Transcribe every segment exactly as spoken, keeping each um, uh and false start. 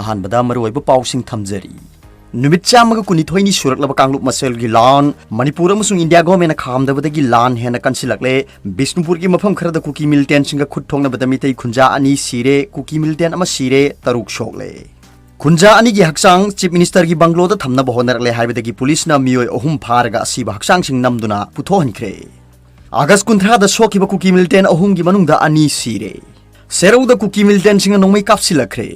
ꯑꯍꯥꯟꯕꯗ ꯃꯔꯨꯑꯣꯏꯕ ꯄꯥꯎꯁꯤꯡ ꯊꯝꯖꯔꯤ꯫ ꯅꯨꯃꯤꯠ ꯆꯥꯝꯃꯒ ꯀꯨꯟꯅꯤꯊꯣꯏꯅꯤ ꯁꯨꯔꯛꯂꯕ ꯀꯥꯡꯂꯨꯞ ꯃꯁꯦꯜꯒꯤ ꯂꯥꯟ, ꯃꯅꯤꯄꯨꯔ ꯑꯃꯁꯨꯡ ꯏꯟꯗꯤꯌꯥ ꯒꯣꯔꯃꯦꯟꯅ ꯈꯥꯝꯗꯕꯗꯒꯤ ꯂꯥꯟ ꯍꯦꯟꯅ ꯀꯟꯁꯤꯜꯂꯛꯂꯦ꯫ ꯕꯤꯁꯅꯨꯄꯨꯔꯒꯤ ꯃꯐꯝ ꯈꯔꯗ ꯀꯨꯀꯤ ꯃꯤꯂꯤꯇꯦꯟꯁꯤꯡꯒ ꯈꯨꯠ ꯊꯣꯛꯅꯕꯗ ꯃꯤꯇꯩ ꯈꯨꯟꯖꯥ ꯑꯅꯤ ꯁꯤꯔꯦ, ꯀꯨꯀꯤ ꯃꯤꯂꯤꯇꯦꯟ ꯑꯃ ꯁꯤꯔꯦ, ꯇꯔꯨꯛ ꯁꯣꯛꯂꯦ꯫ ꯈꯨꯟꯖꯥ ꯑꯅꯤꯒꯤ ꯍꯛꯆꯥꯡ ꯆꯤꯐ ꯃꯤꯅꯤꯁꯇꯔꯒꯤ ꯕꯪꯒ꯭ꯂꯣꯗ ꯊꯝꯅꯕ ꯍꯣꯠꯅꯔꯛꯂꯦ ꯍꯥꯏꯕꯗꯒꯤ ꯄꯨꯂꯤꯁꯅ ꯃꯤꯑꯣꯏ ꯑꯍꯨꯝ ꯐꯥꯔꯒ ꯑꯁꯤꯕ ꯍꯛꯆꯥꯡꯁꯤꯡ ꯅꯝꯗꯨꯅ ꯄꯨꯊꯣꯛꯍꯟꯈ꯭ꯔꯦ꯫ ꯑꯥꯒꯁ ꯀꯨꯟꯊ꯭ꯔꯥꯗ ꯁꯣꯛꯈꯤꯕ ꯀꯨꯀꯤ ꯃꯤꯂꯤꯇꯦꯟ ꯑꯍꯨꯝꯒꯤ ꯃꯅꯨꯡꯗ ꯑꯅꯤ ꯁꯤꯔꯦ꯫ ꯁꯦꯔꯧꯗ ꯀꯨꯀꯤ ꯃꯤꯂꯤꯇꯦꯟꯁꯤꯡꯅ ꯅꯣꯡꯃꯩ ꯀꯥꯞꯁꯤꯜꯂꯛꯈ꯭ꯔꯦ꯫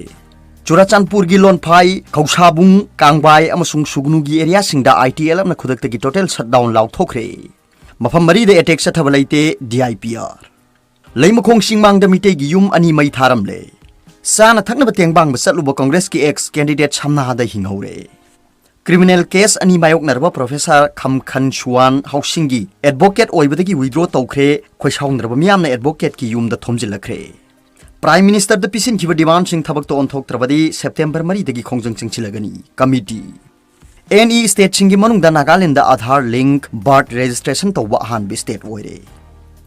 ꯆꯨꯔꯥꯆꯥꯟꯄꯨꯔꯒꯤ ꯂꯣꯟꯐꯥꯏ, ꯈꯧꯁꯥꯕꯨꯡ, ꯀꯥꯡꯕꯥꯏ ꯑꯃꯁꯨꯡ ꯁꯨꯒꯅꯨꯒꯤ ꯑꯦꯔꯤꯌꯥꯁꯤꯡꯗ ꯑꯥꯏ ꯇꯤ ꯑꯦꯜ ꯑꯦꯐꯅ ꯈꯨꯗꯛꯇꯒꯤ ꯇꯣꯇꯦꯜ ꯁꯠꯗꯥꯎꯟ ꯂꯥꯎꯊꯣꯛꯈ꯭ꯔꯦ꯫ ꯃꯐꯝ ꯃꯔꯤꯗ ꯑꯦꯇꯦꯛ ꯆꯠꯊꯕ ꯂꯩꯇꯦ, ꯗꯤ ꯑꯥꯏ ꯄꯤ ꯑꯥꯔ꯫ ꯂꯩꯃꯈꯣꯡ ꯆꯤꯡꯃꯥꯡꯗ ꯃꯤꯇꯩꯒꯤ ꯌꯨꯝ ꯑꯅꯤ ꯃꯩ ꯊꯥꯔꯝꯂꯦ꯫ ꯆꯥꯅ ꯊꯛꯅꯕ ꯇꯦꯡꯕꯥꯡꯕ ꯆꯠꯂꯨꯕ ꯀꯣꯡꯒ꯭ꯔꯦꯁꯀꯤ ꯑꯦꯛꯁ ꯀꯦꯟꯗꯤꯗꯦꯠ ꯁꯝꯅꯥꯗ ꯍꯤꯡꯍꯧꯔꯦ꯫ ꯀ꯭ꯔꯤꯃꯤꯅꯦꯜ ꯀꯦꯁ ꯑꯅꯤ ꯃꯥꯌꯣꯛꯅꯔꯕ ꯄ꯭ꯔꯣꯐꯦꯁꯔ ꯈꯝꯈꯟ ꯁꯨꯋꯥꯟ ꯍꯥꯎꯁꯤꯡꯒꯤ ꯑꯦꯗꯚꯣꯀꯦꯠ ꯑꯣꯏꯕꯗꯒꯤ ꯋꯤꯗ꯭ꯔꯣ ꯇꯧꯈ꯭ꯔꯦ꯫ ꯈꯣꯏꯁꯥꯎꯅꯔꯕ ꯃꯤꯌꯥꯝꯅ ꯑꯦꯗꯚꯣꯀꯦꯠꯀꯤ ꯌꯨꯝꯗ ꯊꯣꯝꯖꯤꯜꯂꯛꯈ꯭ꯔꯦ꯫ ꯄ꯭ꯔꯥꯏꯝ ꯃꯤꯅꯤꯁꯇꯔꯗ ꯄꯤꯁꯤꯟꯈꯤꯕ ꯗꯤꯃꯥꯟꯁꯤꯡ ꯊꯕꯛꯇ ꯑꯣꯟꯊꯣꯛꯇ꯭ꯔꯕꯗꯤ ꯁꯦꯞꯇꯦꯝꯕꯔ ꯃꯔꯤꯗꯒꯤ ꯈꯣꯡꯖꯪ ꯆꯪꯁꯤꯜꯂꯒꯅꯤ꯫ ꯀꯃꯤꯇꯤ꯫ ꯑꯦꯅꯤ ꯁ꯭ꯇꯦꯠꯁꯤꯡꯒꯤ ꯃꯅꯨꯡꯗ Nagaland Aadhaar link birth registration ꯇꯧꯕ ꯑꯍꯥꯟꯕ ꯁ꯭ꯇꯦꯠ ꯑꯣꯏꯔꯦ꯫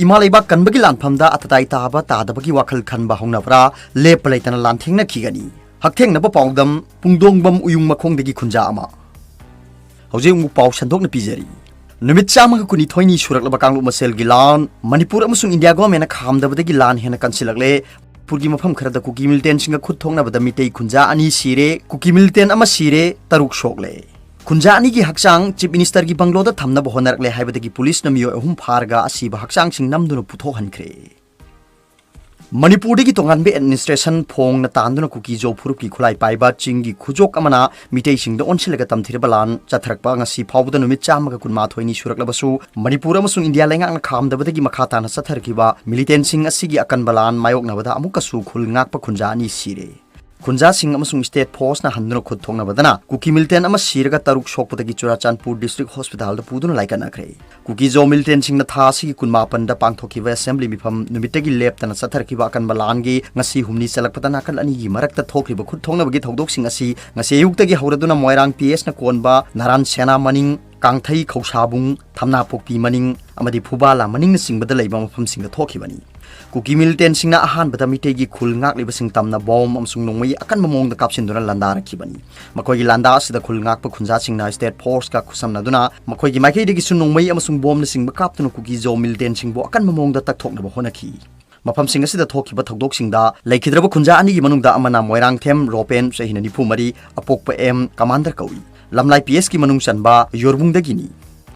ꯏꯃꯥ ꯂꯩꯕꯥꯛ ꯀꯟꯕꯒꯤ ꯂꯥꯟꯐꯝꯗ ꯑꯇꯇꯥꯏ ꯇꯥꯕ ꯇꯥꯗꯕꯒꯤ ꯋꯥꯈꯜ ꯈꯟꯕ ꯍꯧꯅꯕ꯭ꯔꯥ? ꯂꯦꯞꯄ ꯂꯩꯇꯅ ꯂꯥꯟꯊꯦꯡꯅꯈꯤꯒꯅꯤ꯫ ꯍꯛꯊꯦꯡꯅꯕ ꯄꯥꯎꯗꯝ, ꯄꯨꯡꯗꯣꯡꯕꯝ ꯎꯌꯨꯡ ꯃꯈꯣꯡꯗꯒꯤ ꯈꯨꯟꯖꯥ ꯑꯃ꯫ ꯍꯧꯖꯤꯛ ꯑꯃꯨꯛ ꯄꯥꯎ ꯁꯟꯗꯣꯛꯅ ꯄꯤꯖꯔꯤ꯫ ꯅꯨꯃꯤꯠ ꯆꯥꯝꯃꯒ ꯀꯨꯟꯅꯤꯊꯣꯏꯅꯤ ꯁꯨꯔꯛꯂꯕ ꯀꯥꯡꯂꯨꯞ ꯃꯁꯦꯜꯒꯤ ꯂꯥꯟ, ꯃꯅꯤꯄꯨꯔ ꯑꯃꯁꯨꯡ ꯏꯟꯗꯤꯌꯥ ꯒꯣꯔꯃꯦꯟꯅ ꯈꯥꯝꯗꯕꯗꯒꯤ ꯂꯥꯟ ꯍꯦꯟꯅ ꯀꯟꯁꯤꯜꯂꯛꯂꯦ꯫ ꯃꯅꯤꯄꯨꯔꯒꯤ ꯃꯐꯝ ꯈꯔꯗ ꯀꯨꯀꯤ ꯃꯤꯂꯤꯇꯦꯟꯁꯤꯡꯒ ꯈꯨꯠ ꯊꯣꯛꯅꯕꯗ ꯃꯤꯇꯩ ꯈꯨꯟꯖꯥ ꯑꯅꯤ ꯁꯤꯔꯦ, ꯀꯨꯀꯤ ꯃꯤꯂꯤꯇꯦꯟ ꯑꯃ ꯁꯤꯔꯦ, ꯇꯔꯨꯛ ꯁꯣꯛꯂꯦ꯫ ꯈꯨꯟꯖꯥ ꯑꯅꯤꯒꯤ ꯍꯛꯆꯥꯡ ꯆꯤꯐ ꯃꯤꯅꯤꯁꯇꯔꯒꯤ ꯕꯪꯒ꯭ꯂꯣꯗ ꯊꯝꯅꯕ ꯍꯣꯠꯅꯔꯛꯂꯦ ꯍꯥꯏꯕꯗꯒꯤ ꯄꯨꯂꯤꯁꯅ ꯃꯤꯑꯣꯏ ꯑꯍꯨꯝ ꯐꯥꯔꯒ ꯑꯁꯤꯕ ꯍꯛꯆꯥꯡꯁꯤꯡ ꯅꯝꯗꯨꯅ ꯄꯨꯊꯣꯛꯍꯟꯈ꯭ꯔꯦ꯫ ꯃꯅꯤꯄꯨꯔꯗꯒꯤ ꯇꯣꯉꯥꯟꯕ ꯑꯦꯗꯃꯤꯅꯤꯁꯇ꯭ꯔꯦꯁꯟ ꯐꯣꯡꯅ ꯇꯥꯟꯗꯨꯅ ꯀꯨꯀꯤꯖꯣ ꯐꯨꯔꯨꯞꯀꯤ ꯈꯨꯠꯂꯥꯏ ꯄꯥꯏꯕ ꯆꯤꯡꯒꯤ ꯈꯨꯖꯣꯛ ꯑꯃꯅ ꯃꯤꯇꯩꯁꯤꯡꯗ ꯑꯣꯟꯁꯤꯜꯂꯒ ꯇꯝꯊꯤꯔꯕ ꯂꯥꯟ ꯆꯠꯊꯔꯛꯄ ꯉꯁꯤ ꯐꯥꯎꯕꯗ ꯅꯨꯃꯤꯠ ꯆꯥꯝꯃꯒ ꯀꯨꯟꯃꯥꯊꯣꯏꯅꯤ ꯁꯨꯔꯛꯂꯕꯁꯨ, ꯃꯅꯤꯄꯨꯔ ꯑꯃꯁꯨꯡ ꯏꯟꯗꯤꯌꯥ ꯂꯩꯉꯥꯛꯅ ꯈꯥꯝꯗꯕꯗꯒꯤ ꯃꯈꯥ ꯇꯥꯅ ꯆꯠꯊꯔꯛꯈꯤꯕ ꯃꯤꯂꯤꯇꯦꯟꯁꯤꯡ ꯑꯁꯤꯒꯤ ꯑꯀꯟꯕ ꯂꯥꯟ ꯃꯥꯌꯣꯛꯅꯕꯗ ꯑꯃꯨꯛꯀꯁꯨ ꯈꯨꯜ ꯉꯥꯛꯄ ꯈꯨꯟꯖꯥ ꯑꯅꯤ ꯁꯤꯔꯦ꯫ ꯈꯨꯟꯖꯥꯁꯤꯡ ꯑꯃꯁꯨꯡ ꯁ꯭ꯇꯦꯠ ꯐꯣꯔꯁꯅ ꯍꯟꯗꯨꯅ ꯈꯨꯠ ꯊꯣꯛꯅꯕꯗꯅ ꯀꯨꯀꯤ ꯃꯤꯂꯤꯇꯦꯟ ꯑꯃ ꯁꯤꯔꯒ ꯇꯔꯨꯛ ꯁꯣꯛꯄꯗꯒꯤ ꯆꯨꯔꯥꯆꯥꯟꯄꯨꯔ ꯗꯤꯁꯇ꯭ꯔꯤꯛ ꯍꯣꯁꯄꯤꯇꯥꯜꯗ ꯄꯨꯗꯨꯅ ꯂꯥꯏꯀꯠꯅꯈ꯭ꯔꯦ꯫ ꯀꯨꯀꯤꯖꯣ ꯃꯤꯂꯤꯇꯦꯟꯁꯤꯡꯅ ꯊꯥ ꯑꯁꯤꯒꯤ ꯀꯨꯟꯃꯥꯄꯟꯗ ꯄꯥꯡꯊꯣꯛꯈꯤꯕ ꯑꯦꯁꯦꯝꯕ꯭ꯂꯤ ꯃꯤꯐꯝ ꯅꯨꯃꯤꯠꯇꯒꯤ ꯂꯦꯞꯇꯅ ꯆꯠꯊꯔꯛꯈꯤꯕ ꯑꯀꯟꯕ ꯂꯥꯟꯒꯤ ꯉꯁꯤ ꯍꯨꯝꯅꯤ ꯆꯠꯂꯛꯄꯗ ꯅꯥꯀꯜ ꯑꯅꯤꯒꯤ ꯃꯔꯛꯇ ꯊꯣꯛꯈ꯭ꯔꯤꯕ ꯈꯨꯠ ꯊꯣꯛꯅꯕꯒꯤ ꯊꯧꯗꯣꯛꯁꯤꯡ ꯑꯁꯤ ꯉꯁꯤ ꯑꯌꯨꯛꯇꯒꯤ ꯍꯧꯔꯗꯨꯅ ꯃꯣꯏꯔꯥꯡ ꯄꯤ ꯑꯦꯁꯅ ꯀꯣꯟꯕ ꯅꯥꯔꯥꯟ ꯁꯦꯅꯥ ꯃꯅꯤꯡ ꯀꯥꯡꯊꯩ, ꯈꯧꯁꯥꯕꯨꯡ, ꯊꯝꯅꯥꯄꯣꯛꯄꯤ ꯃꯅꯤꯡ ꯑꯃꯗꯤ ꯐꯨꯕꯥꯂꯥ ꯃꯅꯤꯡꯅꯆꯤꯡꯕꯗ ꯂꯩꯕ ꯃꯐꯝꯁꯤꯡꯗ ꯊꯣꯛꯈꯤꯕꯅꯤ꯫ ꯀꯨꯀꯤ ꯃꯤꯂꯤꯇꯦꯟꯁꯤꯡꯅ ꯑꯍꯥꯟꯕꯗ ꯃꯤꯇꯩꯒꯤ ꯈꯨꯜ ꯉꯥꯛꯂꯤꯕꯁꯤꯡ ꯇꯝꯅ ꯕꯣꯝ ꯑꯃꯁꯨꯡ ꯅꯣꯡꯃꯩ ꯑꯀꯟꯕ ꯃꯑꯣꯡꯗ ꯀꯥꯞꯁꯤꯟꯗꯨꯅ ꯂꯥꯟꯗꯥꯔꯛꯈꯤꯕꯅꯤ꯫ ꯃꯈꯣꯏꯒꯤ ꯂꯥꯟꯗꯥ ꯑꯁꯤꯗ ꯈꯨꯜ ꯉꯥꯛꯄ ꯈꯨꯟꯖꯥꯁꯤꯡꯅ ꯁ꯭ꯇꯦꯠ ꯐꯣꯔꯁꯀ ꯈꯨꯠꯁꯝꯅꯗꯨꯅ ꯃꯈꯣꯏꯒꯤ ꯃꯥꯏꯀꯩꯗꯒꯤꯁꯨ ꯅꯣꯡꯃꯩ ꯑꯃꯁꯨꯡ ꯕꯣꯝꯅꯆꯤꯡꯕ ꯀꯥꯞꯇꯨꯅ ꯀꯨꯀꯤ ꯖꯣ ꯃꯤꯂꯤꯇꯦꯟꯁꯤꯡꯕꯨ ꯑꯀꯟꯕ ꯃꯑꯣꯡꯗ ꯇꯛꯊꯣꯛꯅꯕ ꯍꯣꯠꯅꯈꯤ꯫ ꯃꯐꯝꯁꯤꯡ ꯑꯁꯤꯗ ꯊꯣꯛꯈꯤꯕ ꯊꯧꯗꯣꯛꯁꯤꯡꯗ ꯂꯩꯈꯤꯗ꯭ꯔꯕ ꯈꯨꯟꯖꯥ ꯑꯅꯤꯒꯤ ꯃꯅꯨꯡꯗ ꯑꯃꯅ ꯃꯣꯏꯔꯥꯡꯊꯦꯝ ꯔꯣꯄꯦꯟ, ꯆꯍꯤ ꯅꯤꯐꯨ ꯃꯔꯤ, ꯑꯄꯣꯛꯄ ꯑꯦꯝ ꯀꯃꯥꯟꯗꯔ ꯀꯧꯏ꯫ ꯂꯝꯂꯥꯏ ꯄꯤ ꯑꯦꯁꯀꯤ ꯃꯅꯨꯡ ꯆꯟꯕ ꯌꯣꯔꯕꯨꯡꯗꯒꯤꯅꯤ꯫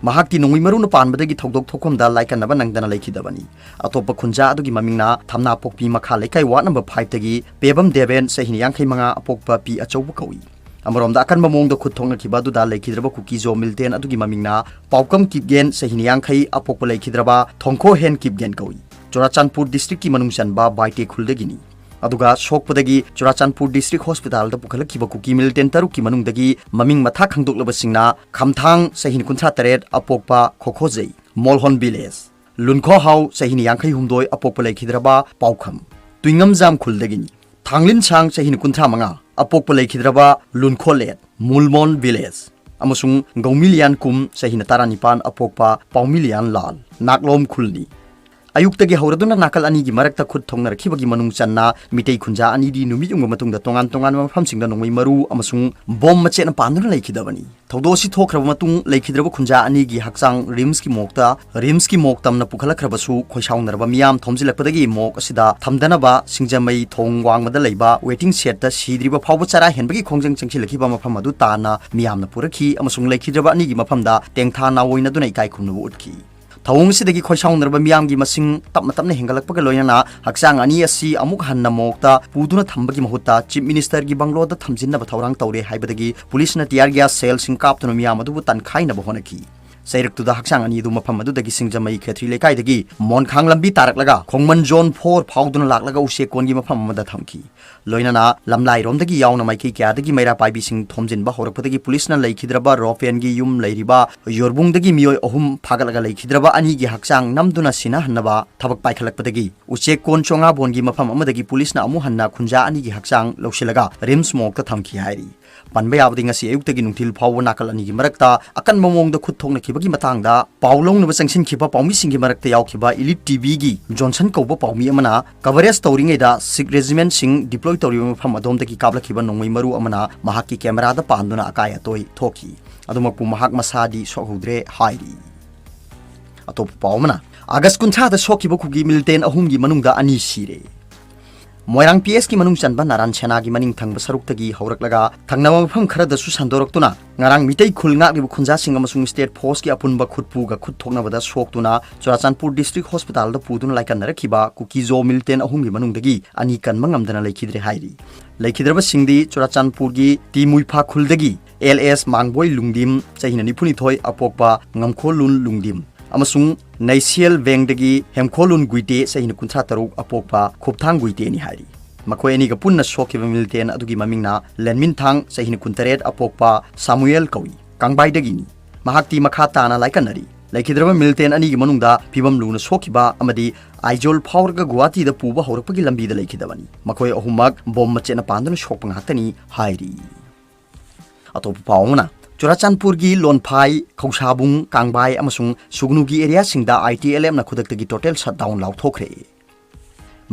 ꯃꯍꯥꯛꯇꯤ ꯅꯣꯡꯃꯩ ꯃꯔꯨꯅ ꯄꯥꯟꯕꯗꯒꯤ ꯊꯧꯗꯣꯛ ꯊꯣꯛꯐꯝꯗ ꯂꯥꯏꯀꯠꯅꯕ ꯅꯪꯗꯅ ꯂꯩꯈꯤꯗꯕꯅꯤ꯫ ꯑꯇꯣꯞꯄ ꯈꯨꯟꯖꯥ ꯑꯗꯨꯒꯤ ꯃꯃꯤꯡꯅ ꯊꯝꯅꯥꯄꯣꯛꯄꯤ ꯃꯈꯥ ꯂꯩꯀꯥꯏ ꯋꯥꯔꯗ ꯅꯝꯕꯔ ꯐꯥꯏꯚꯇꯒꯤ ꯄꯦꯕꯝ ꯗꯦꯕꯦꯟ, ꯆꯍꯤ ꯌꯥꯡꯈꯩ ꯃꯉꯥ, ꯑꯄꯣꯛꯄ ꯄꯤ ꯑꯆꯧꯕ ꯀꯧꯏ꯫ ꯑꯃꯔꯣꯝꯗ ꯑꯀꯟꯕ ꯃꯑꯣꯡꯗ ꯈꯨꯠ ꯊꯣꯛꯅꯈꯤꯕ ꯑꯗꯨꯗ ꯂꯩꯈꯤꯗ꯭ꯔꯕ ꯀꯨꯀꯤ ꯖꯣ ꯃꯤꯂꯤꯇꯦꯟ ꯑꯗꯨꯒꯤ ꯃꯃꯤꯡꯅ ꯄꯥꯎꯀꯝ ꯀꯤꯞꯒꯦꯟ, ꯆꯍꯤ ꯌꯥꯡꯈꯩ, ꯑꯄꯣꯛꯄ ꯂꯩꯈꯤꯗ꯭ꯔꯕ ꯊꯣꯡꯈꯣ ꯍꯦꯟ ꯀꯤꯞꯒꯦꯟ ꯀꯧꯏ꯫ ꯆꯨꯔꯥꯆꯥꯟꯄꯨꯔ ꯗꯤꯁꯇ꯭ꯔꯤꯛꯀꯤ ꯃꯅꯨꯡ ꯆꯟꯕ ꯕꯥꯏꯇꯦ ꯈꯨꯜꯗꯒꯤꯅꯤ꯫ ꯑꯗꯨꯒ ꯁꯣꯛꯄꯗꯒꯤ ꯆꯨꯔꯥꯆꯥꯟꯄꯨꯔ ꯗꯤꯁꯇ꯭ꯔꯤꯛ ꯍꯣꯁꯄꯤꯇꯥꯜꯗ ꯄꯨꯈꯠꯂꯛꯈꯤꯕ ꯀꯨꯀꯤ ꯃꯤꯂꯤꯇꯦꯟ ꯇꯔꯨꯛꯀꯤ ꯃꯅꯨꯡꯗꯒꯤ ꯃꯃꯤꯡ ꯃꯊꯥ ꯈꯪꯗꯣꯛꯂꯕꯁꯤꯡꯅ ꯈꯝꯊꯥꯡ, ꯆꯍꯤ ꯀꯨꯟꯊ꯭ꯔꯥ ꯇꯔꯦꯠ, ꯑꯄꯣꯛꯄ ꯈꯣꯈꯣꯖꯩ, ꯃꯣꯜꯍꯣꯟ ꯚꯤꯂꯦꯖ, ꯂꯨꯟꯈꯣꯍꯥꯎ, ꯆꯍꯤ ꯌꯥꯡꯈꯩ ꯍꯨꯝꯗꯣꯏ, ꯑꯄꯣꯛꯄ ꯂꯩꯈꯤꯗ꯭ꯔꯕ ꯄꯥꯎꯈꯝ, ꯇꯨꯏꯉꯝꯖꯥꯝ ꯈꯨꯜꯗꯒꯤꯅꯤ꯫ ꯊꯥꯡꯂꯤꯟꯁꯥꯡ, ꯆꯍꯤ ꯀꯨꯟꯊ꯭ꯔꯥ ꯃꯉꯥ, ꯑꯄꯣꯛꯄ ꯂꯩꯈꯤꯗ꯭ꯔꯕ ꯂꯨꯟꯈꯣꯂꯦꯠ, ꯃꯨꯜꯃꯣꯟ ꯚꯤꯂꯦꯖ, ꯑꯃꯁꯨꯡ ꯒꯧꯃꯤꯂꯤꯌꯥꯟ ꯀꯨꯝ, ꯆꯍꯤ ꯇꯔꯥꯅꯤꯄꯥꯟ, ꯑꯄꯣꯛꯄ ꯄꯥꯎꯃꯤꯂꯤꯌꯥꯟ ꯂꯥꯜ, ꯅꯥꯛꯂꯣꯝ ꯈꯨꯜꯅꯤ꯫ ꯑꯌꯨꯛꯇꯒꯤ ꯍꯧꯔꯗꯨꯅ ꯅꯥꯀꯜ ꯑꯅꯤꯒꯤ ꯃꯔꯛꯇ ꯈꯨꯠ ꯊꯣꯛꯅꯔꯛꯈꯤꯕꯒꯤ ꯃꯅꯨꯡ ꯆꯟꯅ ꯃꯤꯇꯩ ꯈꯨꯟꯖꯥ ꯑꯅꯤꯗꯤ ꯅꯨꯃꯤꯠ ꯌꯨꯡꯕ ꯃꯇꯨꯡꯗ ꯇꯣꯉꯥꯟ ꯇꯣꯉꯥꯟꯕ ꯃꯐꯝꯁꯤꯡꯗ ꯅꯣꯡꯃꯩ ꯃꯔꯨ ꯑꯃꯁꯨꯡ ꯕꯣꯝ ꯃꯆꯦꯠꯅ ꯄꯥꯟꯗꯨꯅ ꯂꯩꯈꯤꯗꯕꯅꯤ꯫ ꯊꯧꯗꯣꯛ ꯑꯁꯤ ꯊꯣꯛꯈ꯭ꯔꯕ ꯃꯇꯨꯡ ꯂꯩꯈꯤꯗ꯭ꯔꯕ ꯈꯨꯟꯖꯥ ꯑꯅꯤꯒꯤ ꯍꯛꯆꯥꯡ ꯔꯤꯝꯁꯀꯤ ꯃꯣꯛꯇ, ꯔꯤꯝꯁꯀꯤ ꯃꯣꯛ ꯇꯝꯅ ꯄꯨꯈꯠꯂꯛꯈ꯭ꯔꯕꯁꯨ, ꯈꯣꯏꯁꯥꯎꯅꯔꯕ ꯃꯤꯌꯥꯝ ꯊꯣꯝꯖꯤꯜꯂꯛꯄꯗꯒꯤ ꯃꯣꯛ ꯑꯁꯤꯗ ꯊꯝꯗꯅꯕ ꯁꯤꯡꯖꯃꯩ ꯊꯣꯡ ꯋꯥꯡꯃꯗ ꯂꯩꯕ ꯋꯦꯇꯤꯡ ꯁꯦꯗꯇ ꯁꯤꯗ꯭ꯔꯤꯕ ꯐꯥꯎꯕ ꯆꯔꯥ ꯍꯦꯟꯕꯒꯤ ꯈꯣꯡꯖꯪ ꯆꯪꯁꯤꯜꯂꯛꯈꯤꯕ ꯃꯐꯝ ꯑꯗꯨ ꯇꯥꯟꯅ ꯃꯤꯌꯥꯝꯅ ꯄꯨꯔꯛꯈꯤ ꯑꯃꯁꯨꯡ ꯂꯩꯈꯤꯗ꯭ꯔꯕ ꯑꯅꯤꯒꯤ ꯃꯐꯝꯗ ꯇꯦꯡꯊꯥ ꯅꯥꯑꯣꯏꯅꯗꯨꯅ ꯏꯀꯥꯏ ꯈꯨꯝꯅꯕ ꯎꯠꯈꯤ꯫ ꯊꯧꯑꯣꯡ ꯑꯁꯤꯗꯒꯤ ꯈꯣꯏꯁꯥꯎꯅꯔꯕ ꯃꯤꯌꯥꯝꯒꯤ ꯃꯁꯤꯡ ꯇꯞꯅ ꯇꯞꯅ ꯍꯦꯟꯒꯠꯂꯛꯄꯒ ꯂꯣꯏꯅꯅ ꯍꯛꯆꯥꯡ ꯑꯅꯤ ꯑꯁꯤ ꯑꯃꯨꯛ ꯍꯟꯅ ꯃꯣꯛꯇ ꯄꯨꯗꯨꯅ ꯊꯝꯕꯒꯤ ꯃꯍꯨꯠꯇ ꯆꯤꯐ ꯃꯤꯅꯤꯁꯇꯔꯒꯤ ꯕꯪꯒ꯭ꯂꯣꯗ ꯊꯝꯖꯤꯟꯅꯕ ꯊꯧꯔꯥꯡ ꯇꯧꯔꯦ ꯍꯥꯏꯕꯗꯒꯤ ꯄꯨꯂꯤꯁꯅ ꯇꯤꯌꯥꯔ ꯒ꯭ꯌꯥꯁ ꯁꯦꯜꯁꯤꯡ ꯀꯥꯞꯇꯨꯅ ꯃꯤꯌꯥꯝ ꯑꯗꯨꯕꯨ ꯇꯟꯈꯥꯏꯅꯕ ꯍꯣꯠꯅꯈꯤ꯫ ꯆꯩꯔꯛꯇꯨꯗ ꯍꯛꯆꯥꯡ ꯑꯅꯤ ꯑꯗꯨ ꯃꯐꯝ ꯑꯗꯨꯗꯒꯤ ꯁꯤꯡꯖꯃꯩ ꯈꯦꯇ꯭ꯔꯤ ꯂꯩꯀꯥꯏꯗꯒꯤ ꯃꯣꯟꯈꯥꯡ ꯂꯝꯕꯤ ꯇꯥꯔꯛꯂꯒ ꯈꯣꯡꯃꯟ ꯖꯣꯟ ꯐꯣꯔ ꯐꯥꯎꯗꯨꯅ ꯂꯥꯛꯂꯒ ꯎꯆꯦꯛ ꯀꯣꯟꯒꯤ ꯃꯐꯝ ꯑꯃꯗ ꯊꯝꯈꯤ꯫ ꯂꯣꯏꯅꯅ ꯂꯝꯂꯥꯏꯔꯣꯝꯗꯒꯤ ꯌꯥꯎꯅ ꯃꯥꯏꯀꯩ ꯀꯌꯥꯗꯒꯤ ꯃꯩꯔꯥ ꯄꯥꯏꯕꯤꯁꯤꯡ ꯊꯣꯝꯖꯤꯟꯕ ꯍꯧꯔꯛꯄꯗꯒꯤ ꯄꯨꯂꯤꯁꯅ ꯂꯩꯈꯤꯗ꯭ꯔꯕ ꯔꯣꯐꯦꯟꯒꯤ ꯌꯨꯝ ꯂꯩꯔꯤꯕ ꯌꯣꯔꯕꯨꯡꯗꯒꯤ ꯃꯤꯑꯣꯏ ꯑꯍꯨꯝ ꯐꯥꯒꯠꯂꯒ ꯂꯩꯈꯤꯗ꯭ꯔꯕ ꯑꯅꯤꯒꯤ ꯍꯛꯆꯥꯡ ꯅꯝꯗꯨꯅ ꯁꯤꯅꯍꯟꯅꯕ ꯊꯕꯛ ꯄꯥꯏꯈꯠꯂꯛꯄꯗꯒꯤ ꯎꯆꯦꯛ ꯀꯣꯟ ꯆꯣꯉꯥꯕꯣꯟꯒꯤ ꯃꯐꯝ ꯑꯃꯗꯒꯤ ꯄꯨꯂꯤꯁꯅ ꯑꯃꯨꯛ ꯍꯟꯅ ꯈꯨꯟꯖꯥ ꯑꯅꯤꯒꯤ ꯍꯛꯆꯥꯡ ꯂꯧꯁꯤꯜꯂꯒ ꯔꯤꯝꯁ ꯃꯣꯔꯒꯇ ꯊꯝꯈꯤ ꯍꯥꯏꯔꯤ꯫ ꯄꯟꯕ ꯌꯥꯕꯗꯤ ꯉꯁꯤ ꯑꯌꯨꯛꯇꯒꯤ ꯅꯨꯡꯊꯤꯜ ꯐꯥꯎꯕ ꯅꯥꯀꯜ ꯑꯅꯤꯒꯤ ꯃꯔꯛꯇ ꯑꯀꯟꯕ ꯃꯑꯣꯡꯗ ꯈꯨꯠ ꯊꯣꯛꯅꯈꯤꯕꯒꯤ ꯃꯇꯥꯡꯗ ꯄꯥꯎ ꯂꯧꯅꯕ ꯆꯪꯁꯤꯟꯈꯤꯕ ꯄꯥꯎꯃꯤꯁꯤꯡꯒꯤ ꯃꯔꯛꯇ ꯌꯥꯎꯈꯤꯕ ꯏꯂꯤꯠ ꯇꯤꯚꯤꯒꯤ ꯖꯣꯟꯁꯟ ꯀꯧꯕ ꯄꯥꯎꯃꯤ ꯑꯃꯅ ꯀꯚꯔꯦꯖ ꯇꯧꯔꯤꯉꯩꯗ ꯁꯤꯈ ꯔꯦꯖꯤꯃꯦꯟꯠꯁꯤꯡ ꯗꯤꯄ꯭ꯂꯣꯏ ꯇꯧꯔꯤꯕ ꯃꯐꯝ ꯑꯗꯣꯝꯗꯒꯤ ꯀꯥꯞꯂꯛꯈꯤꯕ ꯅꯣꯡꯃꯩ ꯃꯔꯨ ꯑꯃꯅ ꯃꯍꯥꯛꯀꯤ ꯀꯦꯃꯦꯔꯥꯗ ꯄꯥꯟꯗꯨꯅ ꯑꯀꯥꯏ ꯑꯇꯣꯏ ꯊꯣꯛꯈꯤ꯫ ꯑꯗꯨꯃꯛꯄꯨ ꯃꯍꯥꯛ ꯃꯁꯥꯗꯤ ꯁꯣꯛꯍꯧꯗ꯭ꯔꯦ ꯍꯥꯏꯔꯤ꯫ ꯑꯇꯣꯞꯄ ꯄꯥꯎ ꯑꯃꯅ, ꯑꯥꯒꯁ ꯀꯨꯟꯊ꯭ꯔꯥꯗ ꯁꯣꯛꯈꯤꯕ ꯀꯨꯀꯤ ꯃꯤꯂꯤꯇꯦꯟ ꯑꯍꯨꯝꯒꯤ ꯃꯅꯨꯡꯗ ꯑꯅꯤ ꯁꯤꯔꯦ꯫ ꯃꯣꯏꯔꯥꯡ ꯄꯤ ꯑꯦꯁꯀꯤ ꯃꯅꯨꯡ ꯆꯟꯕ ꯅꯥꯔꯥꯟ ꯁꯦꯅꯥꯒꯤ ꯃꯅꯤꯡ ꯊꯪꯕ ꯁꯔꯨꯛꯇꯒꯤ ꯍꯧꯔꯛꯂꯒ ꯊꯪꯅꯕ ꯃꯐꯝ ꯈꯔꯗꯁꯨ ꯁꯟꯗꯣꯔꯛꯇꯨꯅ ꯉꯔꯥꯡ ꯃꯤꯇꯩ ꯈꯨꯜ ꯉꯥꯛꯂꯤꯕ ꯈꯨꯟꯖꯥꯁꯤꯡ ꯑꯃꯁꯨꯡ ꯁ꯭ꯇꯦꯠ ꯐꯣꯔꯁꯀꯤ ꯑꯄꯨꯟꯕ ꯈꯨꯠꯄꯨꯒ ꯈꯨꯠ ꯊꯣꯛꯅꯕꯗ ꯁꯣꯛꯇꯨꯅ ꯆꯨꯔꯥꯆꯥꯟꯄꯨꯔ ꯗꯤꯁꯇ꯭ꯔꯤꯛ ꯍꯣꯁꯄꯤꯇꯥꯜꯗ ꯄꯨꯗꯨꯅ ꯂꯥꯏꯀꯠꯅꯔꯛꯈꯤꯕ ꯀꯨꯀꯤ ꯖꯣ ꯃꯤꯂꯤꯇꯦꯟ ꯑꯍꯨꯝꯒꯤ ꯃꯅꯨꯡꯗꯒꯤ ꯑꯅꯤ ꯀꯟꯕ ꯉꯝꯗꯅ ꯂꯩꯈꯤꯗ꯭ꯔꯦ ꯍꯥꯏꯔꯤ꯫ ꯂꯩꯈꯤꯗ꯭ꯔꯕꯁꯤꯡꯗꯤ ꯆꯨꯔꯥꯆꯥꯟꯄꯨꯔꯒꯤ ꯇꯤ ꯃꯨꯏꯐꯥ ꯈꯨꯜꯗꯒꯤ ꯑꯦꯜ ꯑꯦꯁ ꯃꯥꯡꯕꯣꯏ ꯂꯨꯡꯗꯤꯝ, ꯆꯍꯤꯅ ꯅꯤꯐꯨꯅꯤꯊꯣꯏ, ꯑꯄꯣꯛꯄ ꯉꯝꯈꯣꯂꯨꯟ ꯂꯨꯡꯗꯤꯝ, ꯑꯃꯁꯨꯡ ꯅꯩꯁꯤꯌꯦꯜ ꯕꯦꯡꯗꯒꯤ ꯍꯦꯝꯈꯣꯂꯨꯟ ꯒꯨꯏꯇꯦ, ꯆꯍꯤꯅ ꯀꯨꯟꯊ꯭ꯔꯥ ꯇꯔꯨꯛ, ꯑꯄꯣꯛꯄ ꯈꯨꯞꯊꯥꯡ ꯒꯨꯏꯇꯦꯅꯤ ꯍꯥꯏꯔꯤ꯫ ꯃꯈꯣꯏ ꯑꯅꯤꯒ ꯄꯨꯟꯅ ꯁꯣꯛꯈꯤꯕ ꯃꯤꯂꯤꯇꯦꯟ ꯑꯗꯨꯒꯤ ꯃꯃꯤꯡꯅ ꯂꯦꯟꯃꯤꯟꯊꯥꯡ, ꯆꯍꯤꯅ ꯀꯨꯟꯇꯔꯦꯠ, ꯑꯄꯣꯛꯄ ꯁꯥꯃꯨꯑꯦꯜ ꯀꯧꯏ, ꯀꯥꯡꯕꯥꯏꯗꯒꯤꯅꯤ꯫ ꯃꯍꯥꯛꯇꯤ ꯃꯈꯥ ꯇꯥꯅ ꯂꯥꯏꯀꯠꯅꯔꯤ꯫ ꯂꯩꯈꯤꯗ꯭ꯔꯕ ꯃꯤꯂꯤꯇꯦꯟ ꯑꯅꯤꯒꯤ ꯃꯅꯨꯡꯗ ꯐꯤꯕꯝ ꯂꯨꯅ ꯁꯣꯛꯈꯤꯕ ꯑꯃꯗꯤ ꯑꯥꯏꯖꯣꯜ ꯐꯥꯎꯔꯒ ꯒꯨꯋꯥꯍꯥꯇꯤꯗ ꯄꯨꯕ ꯍꯧꯔꯛꯄꯒꯤ ꯂꯝꯕꯤꯗ ꯂꯩꯈꯤꯗꯕꯅꯤ꯫ ꯃꯈꯣꯏ ꯑꯍꯨꯝꯃꯛ ꯕꯣꯝ ꯃꯆꯦꯠꯅ ꯄꯥꯟꯗꯨꯅ ꯁꯣꯛꯄ ꯉꯥꯛꯇꯅꯤ ꯍꯥꯏꯔꯤ꯫ ꯑꯇꯣꯞꯄ ꯄꯥꯎ ꯑꯃꯅ, ꯆꯨꯔꯥꯆꯥꯟꯄꯨꯔꯒꯤ ꯂꯣꯟꯐꯥꯏ, ꯈꯧꯁꯥꯕꯨꯡ, ꯀꯥꯡꯕꯥꯏ ꯑꯃꯁꯨꯡ ꯁꯨꯒꯅꯨꯒꯤ ꯑꯦꯔꯤꯌꯥꯁꯤꯡꯗ ꯑꯥꯏ ꯇꯤ ꯑꯦꯜ ꯑꯦꯐꯅ ꯈꯨꯗꯛꯇꯒꯤ ꯇꯣꯇꯦꯜ ꯁꯠꯗꯥꯎꯟ ꯂꯥꯎꯊꯣꯛꯈ꯭ꯔꯦ꯫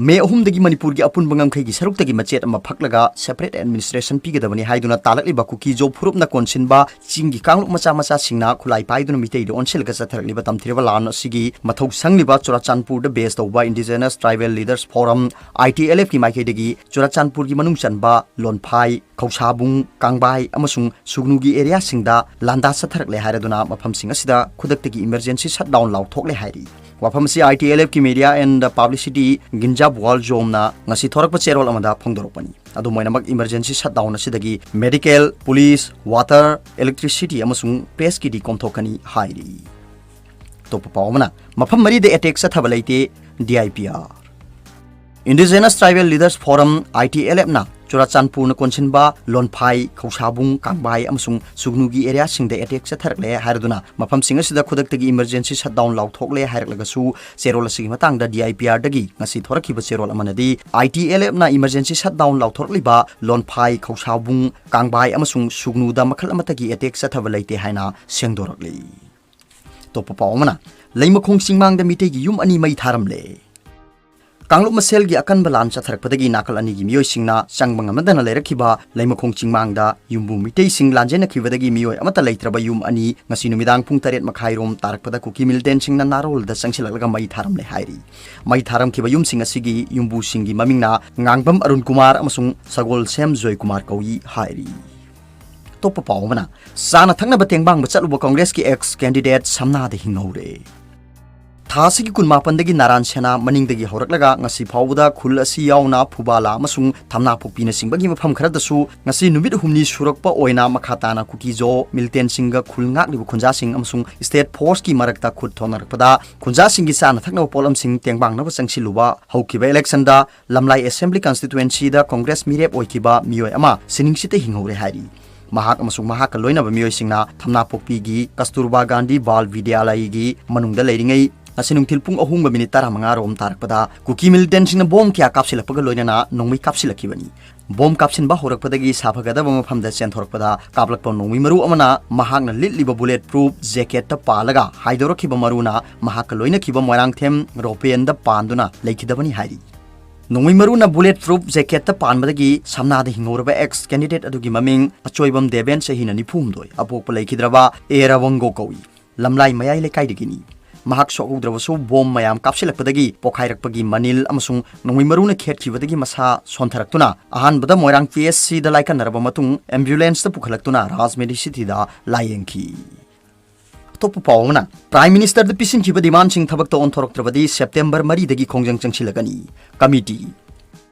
ꯃꯦ ꯑꯍꯨꯝꯗꯒꯤ ꯃꯅꯤꯄꯨꯔꯒꯤ ꯑꯄꯨꯟꯕ ꯉꯝꯈꯩꯒꯤ ꯁꯔꯨꯛꯇꯒꯤ ꯃꯆꯦꯠ ꯑꯃ ꯐꯛꯂꯒ ꯁꯦꯄꯔꯦꯠ ꯑꯦꯗꯃꯤꯅꯤꯁꯇ꯭ꯔꯦꯁꯟ ꯄꯤꯒꯗꯕꯅꯤ ꯍꯥꯏꯗꯨꯅ ꯇꯥꯂꯛꯂꯤꯕ ꯀꯨꯀꯤ ꯖꯣ ꯐꯨꯔꯨꯞꯅ ꯀꯣꯟꯁꯤꯟꯕ ꯆꯤꯡꯒꯤ ꯀꯥꯡꯂꯨꯞ ꯃꯆꯥ ꯃꯆꯥꯁꯤꯡꯅ ꯈꯨꯠꯂꯥꯏ ꯄꯥꯏꯗꯨꯅ ꯃꯤꯇꯩꯗ ꯑꯣꯟꯁꯤꯜꯂꯒ ꯆꯠꯊꯔꯛꯂꯤꯕ ꯇꯝꯊꯤꯔꯕ ꯂꯥꯟ ꯑꯁꯤꯒꯤ ꯃꯊꯧ ꯁꯪꯂꯤꯕ ꯆꯨꯔꯥꯆꯥꯟꯄꯨꯔꯗ ꯕꯦꯁ ꯇꯧꯕ ꯏꯟꯗꯤꯖꯤꯅꯁ ꯇ꯭ꯔꯥꯏꯕꯦꯜ ꯂꯤꯗꯔꯁ ꯐꯣꯔꯝ, ꯑꯥꯏ ꯇꯤ ꯑꯦꯜ ꯑꯦꯐꯀꯤ ꯃꯥꯏꯀꯩꯗꯒꯤ ꯆꯨꯔꯥꯆꯥꯟꯄꯨꯔꯒꯤ ꯃꯅꯨꯡ ꯆꯟꯕ ꯂꯣꯟꯐꯥꯏ, ꯈꯧꯁꯥꯕꯨꯡ, ꯀꯥꯡꯕꯥꯏ ꯑꯃꯁꯨꯡ ꯁꯨꯒꯅꯨꯒꯤ ꯑꯦꯔꯤꯌꯥꯁꯤꯡꯗ ꯂꯥꯟꯗꯥ ꯆꯠꯊꯔꯛꯂꯦ ꯍꯥꯏꯔꯗꯨꯅ ꯃꯐꯝꯁꯤꯡ ꯑꯁꯤꯗ ꯈꯨꯗꯛꯇꯒꯤ ꯏꯃꯔꯖꯦꯟꯁꯤ ꯁꯠꯗꯥꯎꯟ ꯂꯥꯎꯊꯣꯛꯂꯦ ꯍꯥꯏꯔꯤ꯫ ꯋꯥꯐꯝ ꯑꯁꯤ I T L F ꯀꯤ Media and Publicity ꯒꯤꯟꯖꯥ ꯕꯨꯋꯥꯜ ꯖꯣꯝꯅ ꯉꯁꯤ ꯊꯣꯔꯛꯄ ꯆꯦꯔꯣꯜ ꯑꯃꯗ ꯐꯣꯡꯗꯣꯔꯛꯄꯅꯤ꯫ ꯑꯗꯨꯝ ꯑꯣꯏꯅꯃꯛ, emergency shutdown ꯑꯁꯤꯗꯒꯤ medical, police, water, electricity ꯑꯃꯁꯨꯡ press ꯀꯤꯗꯤ ꯀꯣꯝꯊꯣꯛꯀꯅꯤ ꯍꯥꯏꯔꯤ꯫ ꯑꯇꯣꯞꯄ ꯄꯥꯎ ꯑꯃꯅ, ꯃꯐꯝ ꯃꯔꯤꯗ attack ꯆꯠꯊꯕ ꯂꯩꯇꯦ, D I P R꯫ Indigenous Tribal Leaders Forum, I T L F ꯅ ꯆꯨꯔꯥꯆꯥꯟꯄꯨꯔꯅ ꯀꯣꯟꯁꯤꯟꯕ ꯂꯣꯟꯐꯥꯏ, ꯈꯧꯁꯥꯕꯨꯡ, ꯀꯥꯡꯕꯥꯏ ꯑꯃꯁꯨꯡ ꯁꯨꯒꯅꯨꯒꯤ areaꯁꯤꯡꯗ attack ꯆꯠꯊꯔꯛꯂꯦ ꯍꯥꯏꯔꯗꯨꯅ ꯃꯐꯝꯁꯤꯡ ꯑꯁꯤꯗ ꯈꯨꯗꯛꯇꯒꯤ emergency shutdown ꯂꯥꯎꯊꯣꯛꯂꯦ ꯍꯥꯏꯔꯛꯂꯒꯁꯨ, ꯆꯦꯔꯣꯜ ꯑꯁꯤꯒꯤ ꯃꯇꯥꯡꯗ D I P R ꯗꯒꯤ ꯉꯁꯤ ꯊꯣꯔꯛꯈꯤꯕ ꯆꯦꯔꯣꯜ ꯑꯃꯅꯗꯤ I T L F ꯅ emergency shutdown ꯂꯥꯎꯊꯣꯔꯛꯂꯤꯕ ꯂꯣꯟꯐꯥꯏ, ꯈꯧꯁꯥꯕꯨꯡ, ꯀꯥꯡꯕꯥꯏ ꯑꯃꯁꯨꯡ ꯁꯨꯒꯅꯨꯗ ꯃꯈꯜ ꯑꯃꯠꯇꯒꯤ attack ꯆꯠꯊꯕ ꯂꯩꯇꯦ ꯍꯥꯏꯅ ꯁꯦꯡꯗꯣꯔꯛꯂꯤ꯫ ꯑꯇꯣꯞꯄ ꯄꯥꯎ ꯑꯃꯅ, ꯂꯩꯃꯈꯣꯡ ꯆꯤꯡꯃꯥꯡꯗ ꯃꯤꯇꯩꯒꯤ ꯌꯨꯝ ꯑꯅꯤ ꯃꯩ ꯊꯥꯔꯝꯂꯦ꯫ ꯀꯥꯡꯂꯨꯞ ꯃꯁꯦꯜꯒꯤ ꯑꯀꯟꯕ ꯂꯥꯟ ꯆꯠꯊꯔꯛꯄꯗꯒꯤ ꯅꯥꯀꯜ ꯑꯅꯤꯒꯤ ꯃꯤꯑꯣꯏꯁꯤꯡꯅ ꯆꯪꯕ ꯉꯝꯅꯗꯅ ꯂꯩꯔꯛꯈꯤꯕ ꯂꯩꯃꯈꯣꯡ ꯆꯤꯡꯃꯥꯡꯗ ꯌꯨꯝꯕꯨ ꯃꯤꯇꯩꯁꯤꯡ ꯂꯥꯟꯖꯦꯟꯅꯈꯤꯕꯗꯒꯤ ꯃꯤꯑꯣꯏ ꯑꯃꯠꯇ ꯂꯩꯇ꯭ꯔꯕ ꯌꯨꯝ ꯑꯅꯤ ꯉꯁꯤ ꯅꯨꯃꯤꯗꯥꯡ ꯄꯨꯡ ꯇꯔꯦꯠ ꯃꯈꯥꯏꯔꯣꯝ ꯇꯥꯔꯛꯄꯗ ꯀꯨꯀꯤ militantꯁꯤꯡꯅ ꯅꯥꯔꯣꯜꯗ ꯆꯪꯁꯤꯜꯂꯛꯂꯒ ꯃꯩ ꯊꯥꯔꯝꯂꯦ ꯍꯥꯏꯔꯤ꯫ ꯃꯩ ꯊꯥꯔꯝꯈꯤꯕ ꯌꯨꯝꯁꯤꯡ ꯑꯁꯤꯒꯤ ꯌꯨꯝꯕꯨꯁꯤꯡꯒꯤ ꯃꯃꯤꯡꯅ ꯉꯥꯡꯕꯝ ꯑꯔꯨꯟ ꯀꯨꯃꯥꯔ ꯑꯃꯁꯨꯡ ꯁꯒꯣꯜꯁꯦꯝ ꯖꯣꯏ ꯀꯨꯃꯥꯔ ꯀꯧꯏ ꯍꯥꯏꯔꯤ꯫ ꯑꯇꯣꯞꯄ ꯄꯥꯎ ꯑꯃꯅ, ꯆꯥꯅ ꯊꯛꯅꯕ ꯇꯦꯡꯕꯥꯡꯕ ꯆꯠꯂꯨꯕ ꯀꯪꯒ꯭ꯔꯦꯁꯀꯤ ex candidate ꯁꯝꯅꯥꯗ ꯍꯤꯡꯍꯧꯔꯦ꯫ ꯊꯥ ꯑꯁꯤꯒꯤ ꯀꯨꯟꯃꯥꯄꯟꯗꯒꯤ ꯅꯥꯔꯥꯟ ꯁꯦꯅꯥ ꯃꯅꯤꯡꯗꯒꯤ ꯍꯧꯔꯛꯂꯒ ꯉꯁꯤ ꯐꯥꯎꯕꯗ ꯈꯨꯜ ꯑꯁꯤ ꯌꯥꯎꯅ ꯐꯨꯕꯥꯂꯥ ꯑꯃꯁꯨꯡ ꯊꯝꯅꯥꯄꯣꯛꯄꯤꯅꯆꯤꯡꯕꯒꯤ ꯃꯐꯝ ꯈꯔꯗꯁꯨ ꯉꯁꯤ ꯅꯨꯃꯤꯠ ꯍꯨꯝꯅꯤ ꯁꯨꯔꯛꯄ ꯑꯣꯏꯅ ꯃꯈꯥ ꯇꯥꯅ ꯀꯨꯀꯤꯖꯣ militantꯁꯤꯡꯒ ꯈꯨꯜ ꯉꯥꯛꯂꯤꯕ ꯈꯨꯟꯖꯥꯁꯤꯡ ꯑꯃꯁꯨꯡ state forceꯀꯤ ꯃꯔꯛꯇ ꯈꯨꯠ ꯊꯣꯛꯅꯔꯛꯄꯗ ꯈꯨꯟꯖꯥꯁꯤꯡꯒꯤ ꯆꯥꯅ ꯊꯛꯅꯕ ꯄꯣꯠꯂꯝꯁꯤꯡ ꯇꯦꯡꯕꯥꯡꯅꯕ ꯆꯪꯁꯤꯜꯂꯨꯕ ꯍꯧꯈꯤꯕ electionꯗ ꯂꯝꯂꯥꯏ Assembly Constituencyꯗ ꯀꯪꯒ꯭ꯔꯦꯁ ꯃꯤꯔꯦꯞ ꯑꯣꯏꯈꯤꯕ ꯃꯤꯑꯣꯏ ꯑꯃ ꯁꯤꯅꯤꯡꯁꯤꯠꯇ ꯍꯤꯡꯍꯧꯔꯦ ꯍꯥꯏꯔꯤ꯫ ꯃꯍꯥꯛ ꯑꯃꯁꯨꯡ ꯃꯍꯥꯛꯀ ꯂꯣꯏꯅꯕ ꯃꯤꯑꯣꯏꯁꯤꯡꯅ ꯊꯝꯅꯥꯄꯣꯛꯄꯤꯒꯤ ꯀꯁꯇꯨꯔꯕꯥ ꯒꯥꯟꯙꯤ ꯕꯥꯜ ꯕꯤꯗ꯭ꯌꯥꯂꯌꯒꯤ ꯃꯅꯨꯡꯗ ꯂꯩꯔꯤꯉꯩ ꯉꯁꯤ ꯅꯨꯡꯊꯤꯜ ꯄꯨꯡ ꯑꯍꯨꯝꯒ ꯃꯤꯅꯤꯠ ꯇꯔꯥꯃꯉꯥ ꯔꯣꯝ ꯇꯥꯔꯛꯄꯗ ꯀꯨꯀꯤ militantꯁꯤꯡꯅ ꯕꯣꯝ ꯀꯌꯥ ꯀꯥꯞꯁꯤꯜꯂꯛꯄꯒ ꯂꯣꯏꯅꯅ ꯅꯣꯡꯃꯩ ꯀꯥꯞꯁꯤꯜꯂꯛꯈꯤꯕꯅꯤ꯫ ꯕꯣꯝ ꯀꯥꯞꯁꯤꯟꯕ ꯍꯧꯔꯛꯄꯗꯒꯤ ꯁꯥꯐꯒꯗꯕ ꯃꯐꯝꯗ ꯆꯦꯟꯊꯣꯔꯛꯄꯗ ꯀꯥꯞꯂꯛꯄ ꯅꯣꯡꯃꯩ ꯃꯔꯨ ꯑꯃꯅ ꯃꯍꯥꯛꯅ ꯂꯤꯠꯂꯤꯕ bullet proof jacketꯇ ꯄꯥꯜꯂꯒ ꯍꯥꯏꯗꯣꯔꯛꯈꯤꯕ ꯃꯔꯨꯅ ꯃꯍꯥꯛꯀ ꯂꯣꯏꯅꯈꯤꯕ ꯃꯣꯏꯔꯥꯡꯊꯦꯝ ꯔꯣꯄꯦꯟꯗ ꯄꯥꯟꯗꯨꯅ ꯂꯩꯈꯤꯗꯕꯅꯤ ꯍꯥꯏꯔꯤ꯫ ꯅꯣꯡꯃꯩ ꯃꯔꯨꯅ bullet proof jacketꯇ ꯄꯥꯟꯕꯗꯒꯤ ꯁꯝꯅꯥꯗ ꯍꯤꯡꯍꯧꯔꯕ ex candidate ꯑꯗꯨꯒꯤ ꯃꯃꯤꯡ ꯑꯆꯣꯏꯕꯝ ꯗꯦꯕꯦꯟ, ꯆꯍꯤꯅ ꯅꯤꯐꯨ ꯍꯨꯝꯗꯣꯏ, ꯑꯄꯣꯛꯄ ꯂꯩꯈꯤꯗ꯭ꯔꯕ ꯑꯦ ꯔꯥꯕꯪꯒꯣ ꯀꯧꯏ꯫ ꯂꯝꯂꯥꯏ ꯃꯌꯥꯏ ꯂꯩꯀꯥꯏꯗꯒꯤꯅꯤ꯫ ꯃꯍꯥꯛ ꯁꯣꯛꯍꯧꯗ꯭ꯔꯕꯁꯨ ꯕꯣꯝ ꯃꯌꯥꯝ ꯀꯥꯞꯁꯤꯜꯂꯛꯄꯗꯒꯤ ꯄꯣꯈꯥꯏꯔꯛꯄꯒꯤ ꯃꯅꯤꯜ ꯑꯃꯁꯨꯡ ꯅꯣꯡꯃꯩ ꯃꯔꯨꯅ ꯈꯦꯠꯈꯤꯕꯗꯒꯤ ꯃꯁꯥ ꯁꯣꯟꯊꯔꯛꯇꯨꯅ ꯑꯍꯥꯟꯕꯗ ꯃꯣꯏꯔꯥꯡ P H Cꯗ ꯂꯥꯏꯀꯠꯅꯔꯕ ꯃꯇꯨꯡ ambulanceꯇ ꯄꯨꯈꯠꯂꯛꯇꯨꯅ ꯔꯥꯖꯃꯦꯗꯤ cityꯗ ꯂꯥꯌꯦꯡꯈꯤ꯫ ꯑꯇꯣꯞꯄ ꯄꯥꯎ ꯑꯃꯅ, Prime Ministerꯗ ꯄꯤꯁꯤꯟꯈꯤꯕ demandꯁꯤꯡ ꯊꯕꯛꯇ ꯑꯣꯟꯊꯣꯔꯛꯇ꯭ꯔꯕꯗꯤ September ꯃꯔꯤꯗꯒꯤ ꯈꯣꯡꯖꯪ ꯆꯪꯁꯤꯜꯂꯒꯅꯤ꯫ Committee꯫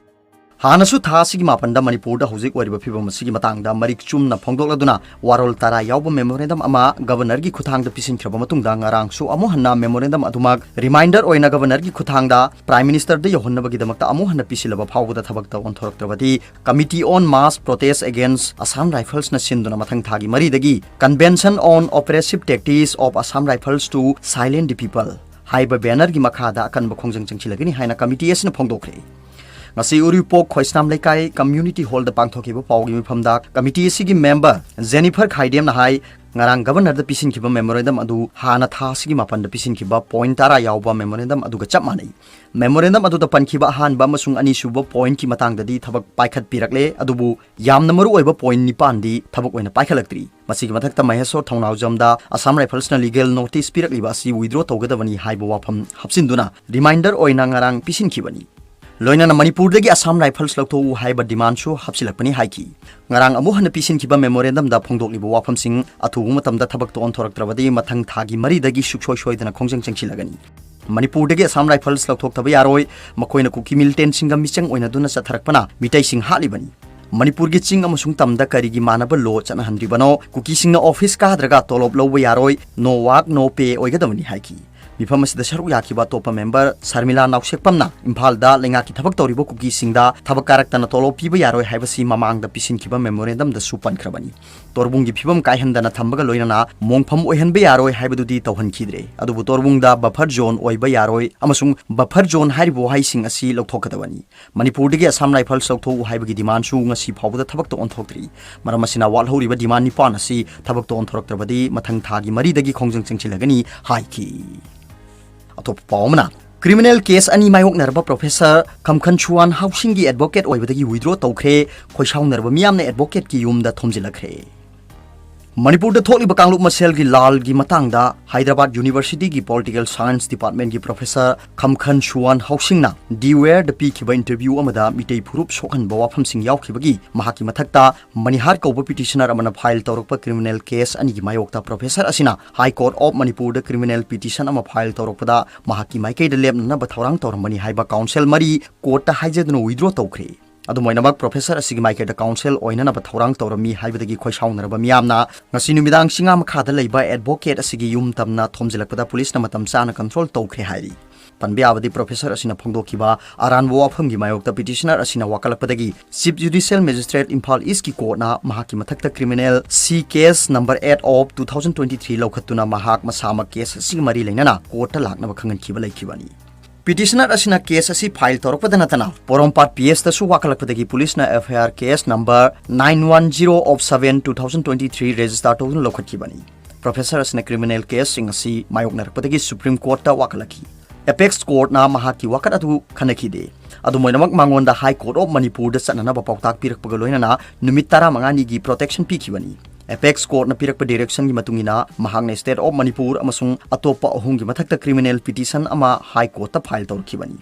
ꯍꯥꯟꯅꯁꯨ ꯊꯥ ꯑꯁꯤꯒꯤ ꯃꯥꯄꯟꯗ ꯃꯅꯤꯄꯨꯔꯗ ꯍꯧꯖꯤꯛ ꯑꯣꯏꯔꯤꯕ ꯐꯤꯚꯝ ꯑꯁꯤꯒꯤ ꯃꯇꯥꯡꯗ ꯃꯔꯤꯛ ꯆꯨꯝꯅ ꯐꯣꯡꯗꯣꯛꯂꯗꯨꯅ ꯋꯥꯔꯣꯜ ꯇꯔꯥ ꯌꯥꯎꯕ memorandum ꯑꯃ Governorꯒꯤ ꯈꯨꯠꯊꯥꯡꯗ ꯄꯤꯁꯤꯟꯈ꯭ꯔꯕ ꯃꯇꯨꯡꯗ, ꯉꯔꯥꯡꯁꯨ ꯑꯃꯨꯛ ꯍꯟꯅ memorandum ꯑꯗꯨꯃꯛ reminder ꯑꯣꯏꯅ Governorꯒꯤ ꯈꯨꯠꯊꯥꯡꯗ Prime Ministerꯗ ꯌꯧꯍꯟꯅꯕꯒꯤꯗꯃꯛꯇ ꯑꯃꯨꯛ ꯍꯟꯅ ꯄꯤꯁꯤꯜꯂꯕ ꯐꯥꯎꯕꯗ ꯊꯕꯛꯇ ꯑꯣꯟꯊꯣꯔꯛꯇ꯭ꯔꯕꯗꯤ, Committee on Mass Protest Against Assam Riflesꯅ ꯁꯤꯟꯗꯨꯅ ꯃꯊꯪ ꯊꯥꯒꯤ ꯃꯔꯤꯗꯒꯤ Convention on Oppressive Tactics of Assam Rifles to Silence the People ꯍꯥꯏꯕ bannerꯒꯤ ꯃꯈꯥꯗ ꯑꯀꯟꯕ ꯈꯣꯡꯖꯪ ꯆꯪꯁꯤꯜꯂꯒꯅꯤ ꯍꯥꯏꯅ committee ꯑꯁꯤꯅ ꯐꯣꯡꯗꯣꯛꯈ꯭ꯔꯦ꯫ ꯉꯁꯤ ꯎꯔꯤꯄꯣꯛ ꯈꯣꯏꯁꯅꯥꯝ ꯂꯩꯀꯥꯏ community hallꯗ ꯄꯥꯡꯊꯣꯛꯈꯤꯕ ꯄꯥꯎꯒꯤ ꯃꯤꯐꯝꯗ committee ꯑꯁꯤꯒꯤ member Jennifer ꯈꯥꯏꯗꯦꯝꯅ ꯍꯥꯏ, ꯉꯔꯥꯡ Governorꯗ ꯄꯤꯁꯤꯟꯈꯤꯕ memorandum ꯑꯗꯨ ꯍꯥꯟꯅ ꯊꯥ ꯑꯁꯤꯒꯤ ꯃꯥꯄꯟꯗ ꯄꯤꯁꯤꯟꯈꯤꯕ point ꯇꯔꯥ ꯌꯥꯎꯕ memorandum ꯑꯗꯨꯒ ꯆꯞ ꯃꯥꯟꯅꯩ꯫ Memorandum ꯑꯗꯨꯗ ꯄꯟꯈꯤꯕ ꯑꯍꯥꯟꯕ ꯑꯃꯁꯨꯡ ꯑꯅꯤꯁꯨꯕ pointꯀꯤ ꯃꯇꯥꯡꯗꯗꯤ ꯊꯕꯛ ꯄꯥꯏꯈꯠꯄꯤꯔꯛꯂꯦ, ꯑꯗꯨꯕꯨ ꯌꯥꯝꯅ ꯃꯔꯨ ꯑꯣꯏꯕ point ꯅꯤꯄꯥꯟꯗꯤ ꯊꯕꯛ ꯑꯣꯏꯅ ꯄꯥꯏꯈꯠꯂꯛꯇ꯭ꯔꯤ꯫ ꯃꯁꯤꯒꯤ ꯃꯊꯛꯇ ꯃꯍꯦꯁꯣꯔ ꯊꯧꯅꯥꯎꯖꯝꯗ Assam Riflesꯅ legal notice ꯄꯤꯔꯛꯂꯤꯕ ꯑꯁꯤ withdraw ꯇꯧꯒꯗꯕꯅꯤ ꯍꯥꯏꯕ ꯋꯥꯐꯝ ꯍꯥꯞꯆꯤꯟꯗꯨꯅ reminder ꯑꯣꯏꯅ ꯉꯔꯥꯡ ꯄꯤꯁꯤꯟꯈꯤꯕꯅꯤ꯫ ꯂꯣꯏꯅꯅ ꯃꯅꯤꯄꯨꯔꯗꯒꯤ Assam Rifles ꯂꯧꯊꯣꯛꯎ ꯍꯥꯏꯕ demandꯁꯨ ꯍꯥꯞꯆꯤꯜꯂꯛꯄꯅꯤ ꯍꯥꯏꯈꯤ꯫ ꯉꯔꯥꯡ ꯑꯃꯨꯛ ꯍꯟꯅ ꯄꯤꯁꯤꯟꯈꯤꯕ memorandumꯗ ꯐꯣꯡꯗꯣꯛꯂꯤꯕ ꯋꯥꯐꯝꯁꯤꯡ ꯑꯊꯨꯕ ꯃꯇꯝꯗ ꯊꯕꯛꯇ ꯑꯣꯟꯊꯣꯔꯛꯇ꯭ꯔꯕꯗꯤ ꯃꯊꯪ ꯊꯥꯒꯤ ꯃꯔꯤꯗꯒꯤ ꯁꯨꯛꯁꯣꯏ ꯁꯣꯏꯗꯅ ꯈꯣꯡꯖꯪ ꯆꯪꯁꯤꯜꯂꯒꯅꯤ꯫ ꯃꯅꯤꯄꯨꯔꯗꯒꯤ Assam Rifles ꯂꯧꯊꯣꯛꯇꯕ ꯌꯥꯔꯣꯏ, ꯃꯈꯣꯏꯅ ꯀꯨꯀꯤ militantꯁꯤꯡꯒ ꯃꯤꯆꯪ ꯑꯣꯏꯅꯗꯨꯅ ꯆꯠꯊꯔꯛꯄꯅ ꯃꯤꯇꯩꯁꯤꯡ ꯍꯥꯠꯂꯤꯕꯅꯤ꯫ ꯃꯅꯤꯄꯨꯔꯒꯤ ꯆꯤꯡ ꯑꯃꯁꯨꯡ ꯇꯝꯗ ꯀꯔꯤꯒꯤ ꯃꯥꯟꯅꯕ law ꯆꯠꯅꯍꯟꯗ꯭ꯔꯤꯕꯅꯣ? ꯀꯨꯀꯤꯁꯤꯡꯅ office ꯀꯥꯗ꯭ꯔꯒ ꯇꯣꯂꯣꯞ ꯂꯧꯕ ꯌꯥꯔꯣꯏ, no work, no pay ꯑꯣꯏꯒꯗꯕꯅꯤ ꯍꯥꯏꯈꯤ꯫ ꯃꯤꯐꯝ ꯑꯁꯤꯗ ꯁꯔꯨꯛ ꯌꯥꯈꯤꯕ ꯑꯇꯣꯞꯄ member ꯁꯔꯃꯤꯂꯥ ꯅꯥꯎꯁꯦꯛꯄꯝꯅ ꯏꯝꯐꯥꯜꯗ ꯂꯩꯉꯥꯛꯀꯤ ꯊꯕꯛ ꯇꯧꯔꯤꯕ ꯀꯨꯀꯤꯁꯤꯡꯗ ꯊꯕꯛ ꯀꯥꯔꯛꯇꯅ ꯇꯣꯂꯣꯞ ꯄꯤꯕ ꯌꯥꯔꯣꯏ ꯍꯥꯏꯕꯁꯤ ꯃꯃꯥꯡꯗ ꯄꯤꯁꯤꯟꯈꯤꯕ memorandumꯗꯁꯨ ꯄꯟꯈ꯭ꯔꯕꯅꯤ꯫ ꯇꯣꯔꯕꯨꯡꯒꯤ ꯐꯤꯕꯝ ꯀꯥꯏꯍꯟꯗꯅ ꯊꯝꯕꯒ ꯂꯣꯏꯅꯅ ꯃꯣꯡꯐꯝ ꯑꯣꯏꯍꯟꯕ ꯌꯥꯔꯣꯏ ꯍꯥꯏꯕꯗꯨꯗꯤ ꯇꯧꯍꯟꯈꯤꯗ꯭ꯔꯦ꯫ ꯑꯗꯨꯕꯨ ꯇꯣꯔꯕꯨꯡꯗ buffer zone ꯑꯣꯏꯕ ꯌꯥꯔꯣꯏ ꯑꯃꯁꯨꯡ buffer zone ꯍꯥꯏꯔꯤꯕ ꯋꯥꯍꯩꯁꯤꯡ ꯑꯁꯤ ꯂꯧꯊꯣꯛꯀꯗꯕꯅꯤ꯫ ꯃꯅꯤꯄꯨꯔꯗꯒꯤ Assam Rifles ꯂꯧꯊꯣꯛꯎ ꯍꯥꯏꯕꯒꯤ demandꯁꯨ ꯉꯁꯤ ꯐꯥꯎꯕꯗ ꯊꯕꯛꯇ ꯑꯣꯟꯊꯣꯛꯇ꯭ꯔꯤ꯫ ꯃꯔꯝ ꯑꯁꯤꯅ ꯋꯥꯠꯍꯧꯔꯤꯕ demand ꯅꯤꯄꯥꯟ ꯑꯁꯤ ꯊꯕꯛꯇ ꯑꯣꯟꯊꯣꯔꯛꯇ꯭ꯔꯕꯗꯤ ꯃꯊꯪ ꯊꯥꯒꯤ ꯃꯔꯤꯗꯒꯤ ꯈꯣꯡꯖꯪ ꯆꯪꯁꯤꯜꯂꯒꯅꯤ ꯍꯥꯏꯈꯤ꯫ ꯑꯇꯣꯞꯄ ꯄꯥꯎ ꯑꯃꯅ, criminal case ꯑꯅꯤ ꯃꯥꯌꯣꯛꯅꯔꯕ Professor ꯈꯝꯈꯟꯁꯨꯋꯥꯟ housingꯒꯤ advocate ꯑꯣꯏꯕꯗꯒꯤ withdraw ꯇꯧꯈ꯭ꯔꯦ꯫ ꯈꯣꯏꯁꯥꯎꯅꯔꯕ ꯃꯤꯌꯥꯝꯅ advocateꯀꯤ ꯌꯨꯝꯗ ꯊꯣꯝꯖꯤꯜꯂꯛꯈ꯭ꯔꯦ꯫ ꯃꯅꯤꯄꯨꯔꯗ ꯊꯣꯛꯂꯤꯕ ꯀꯥꯡꯂꯨꯞ ꯃꯁꯦꯜꯒꯤ ꯂꯥꯜꯒꯤ ꯃꯇꯥꯡꯗ ꯍꯥꯏꯗ꯭ꯔꯕꯥꯗ ꯌꯨꯅꯤꯚꯔꯁꯤꯇꯤꯒꯤ ꯄꯣꯂꯤꯇꯤꯀꯦꯜ ꯁꯥꯏꯟꯁ ꯗꯤꯄꯥꯔꯠꯃꯦꯟꯒꯤ ꯄ꯭ꯔꯣꯐꯦꯁꯔ ꯈꯝꯈꯟ ꯁꯨꯋꯥꯟ ꯍꯧꯁꯤꯡꯅ ꯗꯤ ꯋꯦꯌꯔꯗ ꯄꯤꯈꯤꯕ ꯏꯟꯇꯔꯚ꯭ꯌꯨ ꯑꯃꯗ ꯃꯤꯇꯩ ꯐꯨꯔꯨꯞ ꯁꯣꯛꯍꯟꯕ ꯋꯥꯐꯝꯁꯤꯡ ꯌꯥꯎꯈꯤꯕꯒꯤ ꯃꯍꯥꯛꯀꯤ ꯃꯊꯛꯇ ꯃꯅꯤꯍꯥꯔ ꯀꯧꯕ ꯄꯤꯇꯤꯁꯅꯔ ꯑꯃꯅ ꯐꯥꯏꯜ ꯇꯧꯔꯛꯄ ꯀ꯭ꯔꯤꯃꯤꯅꯦꯜ ꯀꯦꯁ ꯑꯅꯤꯒꯤ ꯃꯥꯌꯣꯛꯇ ꯄ꯭ꯔꯣꯐꯦꯁꯔ ꯑꯁꯤꯅ ꯍꯥꯏ ꯀꯣꯔꯠ ꯑꯣꯐ ꯃꯅꯤꯄꯨꯔꯗ ꯀ꯭ꯔꯤꯃꯤꯅꯦꯜ ꯄꯤꯇꯤꯁꯟ ꯑꯃ ꯐꯥꯏꯜ ꯇꯧꯔꯛꯄꯗ ꯃꯍꯥꯛꯀꯤ ꯃꯥꯏꯀꯩꯗ ꯂꯦꯞꯅꯅꯕ ꯊꯧꯔꯥꯡ ꯇꯧꯔꯝꯕꯅꯤ ꯍꯥꯏꯕ ꯀꯥꯎꯟꯁꯤꯜ ꯃꯔꯤ ꯀꯣꯔꯠꯇ ꯍꯥꯏꯖꯗꯨꯅ ꯋꯤꯗ꯭ꯔꯣ ꯇꯧꯈ꯭ꯔꯦ꯫ ꯑꯗꯨꯝ ꯑꯣꯏꯅꯃꯛ, ꯄ꯭ꯔꯣꯐꯦꯁꯔ ꯑꯁꯤꯒꯤ ꯃꯥꯏꯀꯩꯗ ꯀꯥꯎꯟꯁꯤꯜ ꯑꯣꯏꯅꯅꯕ ꯊꯧꯔꯥꯡ ꯇꯧꯔꯝꯃꯤ ꯍꯥꯏꯕꯗꯒꯤ ꯈꯣꯏꯁꯥꯎꯅꯔꯕ ꯃꯤꯌꯥꯝꯅ ꯉꯁꯤ ꯅꯨꯃꯤꯗꯥꯡ ꯆꯤꯡꯉꯥ ꯃꯈꯥꯗ ꯂꯩꯕ ꯑꯦꯗꯚꯣꯀꯦꯠ ꯑꯁꯤꯒꯤ ꯌꯨꯝ ꯇꯝꯅ ꯊꯣꯝꯖꯤꯜꯂꯛꯄꯗ ꯄꯨꯂꯤꯁꯅ ꯃꯇꯝ ꯆꯥꯅ ꯀꯟꯇ꯭ꯔꯣꯜ ꯇꯧꯈ꯭ꯔꯦ ꯍꯥꯏꯔꯤ꯫ ꯄꯟꯕ ꯌꯥꯕꯗꯤ, ꯄ꯭ꯔꯣꯐꯦꯁꯔ ꯑꯁꯤꯅ ꯐꯣꯡꯗꯣꯛꯈꯤꯕ ꯑꯔꯥꯟꯕ ꯋꯥꯐꯝꯒꯤ ꯃꯥꯌꯣꯛꯇ ꯄꯤꯇꯤꯁꯅꯔ ꯑꯁꯤꯅ ꯋꯥꯀꯠꯂꯛꯄꯗꯒꯤ ꯆꯤꯐ ꯖꯨꯗꯤꯁꯤꯌꯦꯜ ꯃꯦꯖꯤꯁꯇ꯭ꯔꯦꯠ ꯏꯝꯐꯥꯜ ꯏꯁꯀꯤ ꯀꯣꯔꯠꯅ ꯃꯍꯥꯛꯀꯤ ꯃꯊꯛꯇ criminal C case number eight of two thousand twenty three ꯂꯧꯈꯠꯇꯨꯅ ꯃꯍꯥꯛ ꯃꯁꯥꯃꯛ ꯀꯦꯁ ꯑꯁꯤꯒ ꯃꯔꯤ ꯂꯩꯅꯅ ꯀꯣꯔꯠꯇ ꯂꯥꯛꯅꯕ ꯈꯪꯍꯟꯈꯤꯕ ꯂꯩꯈꯤꯕꯅꯤ꯫ ꯄꯤꯇꯤꯁꯅꯔ ꯑꯁꯤꯅ ꯀꯦꯁ ꯑꯁꯤ ꯐꯥꯏꯜ ꯇꯧꯔꯛꯄꯗ ꯅꯠꯇꯅ ꯄꯣꯔꯣꯝꯄꯥꯠ ꯄꯤ ꯑꯦꯁꯇꯁꯨ ꯋꯥꯀꯠꯂꯛꯄꯗꯒꯤ ꯄꯨꯂꯤꯁꯅ F I R case number nine one zero of seven two thousand twenty three register ꯇꯧꯗꯨꯅ ꯂꯧꯈꯠꯈꯤꯕꯅꯤ꯫ ꯄ꯭ꯔꯣꯐꯦꯁꯔ ꯑꯁꯤꯅ ꯀ꯭ꯔꯤꯃꯤꯅꯦꯜ ꯀꯦꯁꯁꯤꯡ ꯑꯁꯤ ꯃꯥꯌꯣꯛꯅꯔꯛꯄꯗꯒꯤ ꯁꯨꯄ꯭ꯔꯤꯝ ꯀꯣꯔꯠꯇ ꯋꯥꯀꯠꯂꯛꯈꯤ꯫ ꯑꯦꯄꯦꯛꯁ ꯀꯣꯔꯠꯅ ꯃꯍꯥꯛꯀꯤ ꯋꯥꯀꯠ ꯑꯗꯨ ꯈꯟꯅꯈꯤꯗꯦ꯫ ꯑꯗꯨꯝ ꯑꯣꯏꯅꯃꯛ, ꯃꯉꯣꯟꯗ ꯍꯥꯏ ꯀꯣꯔꯠ ꯑꯣꯐ ꯃꯅꯤꯄꯨꯔꯗ ꯆꯠꯅꯅꯕ ꯄꯥꯎꯇꯥꯛ ꯄꯤꯔꯛꯄꯒ ꯂꯣꯏꯅꯅ ꯅꯨꯃꯤꯠ ꯇꯔꯥꯃꯉꯥꯅꯤꯒꯤ ꯄ꯭ꯔꯣꯇꯦꯛꯁꯟ ꯄꯤꯈꯤꯕꯅꯤ꯫ ꯑꯦꯄꯦꯛꯁ ꯀꯣꯔꯠꯅ ꯄꯤꯔꯛꯄ ꯗꯤꯔꯦꯛꯁꯟꯒꯤ ꯃꯇꯨꯡ ꯏꯟꯅ ꯃꯍꯥꯛꯅ ꯁ꯭ꯇꯦꯠ ꯑꯣꯐ ꯃꯅꯤꯄꯨꯔ ꯑꯃꯁꯨꯡ ꯑꯇꯣꯞꯄ ꯑꯍꯨꯝꯒꯤ ꯃꯊꯛꯇ ꯀ꯭ꯔꯤꯃꯤꯅꯦꯜ ꯄꯤꯇꯤꯁꯟ ꯑꯃ ꯍꯥꯏ ꯀꯣꯔꯠꯇ ꯐꯥꯏꯜ ꯇꯧꯔꯛꯈꯤꯕꯅꯤ꯫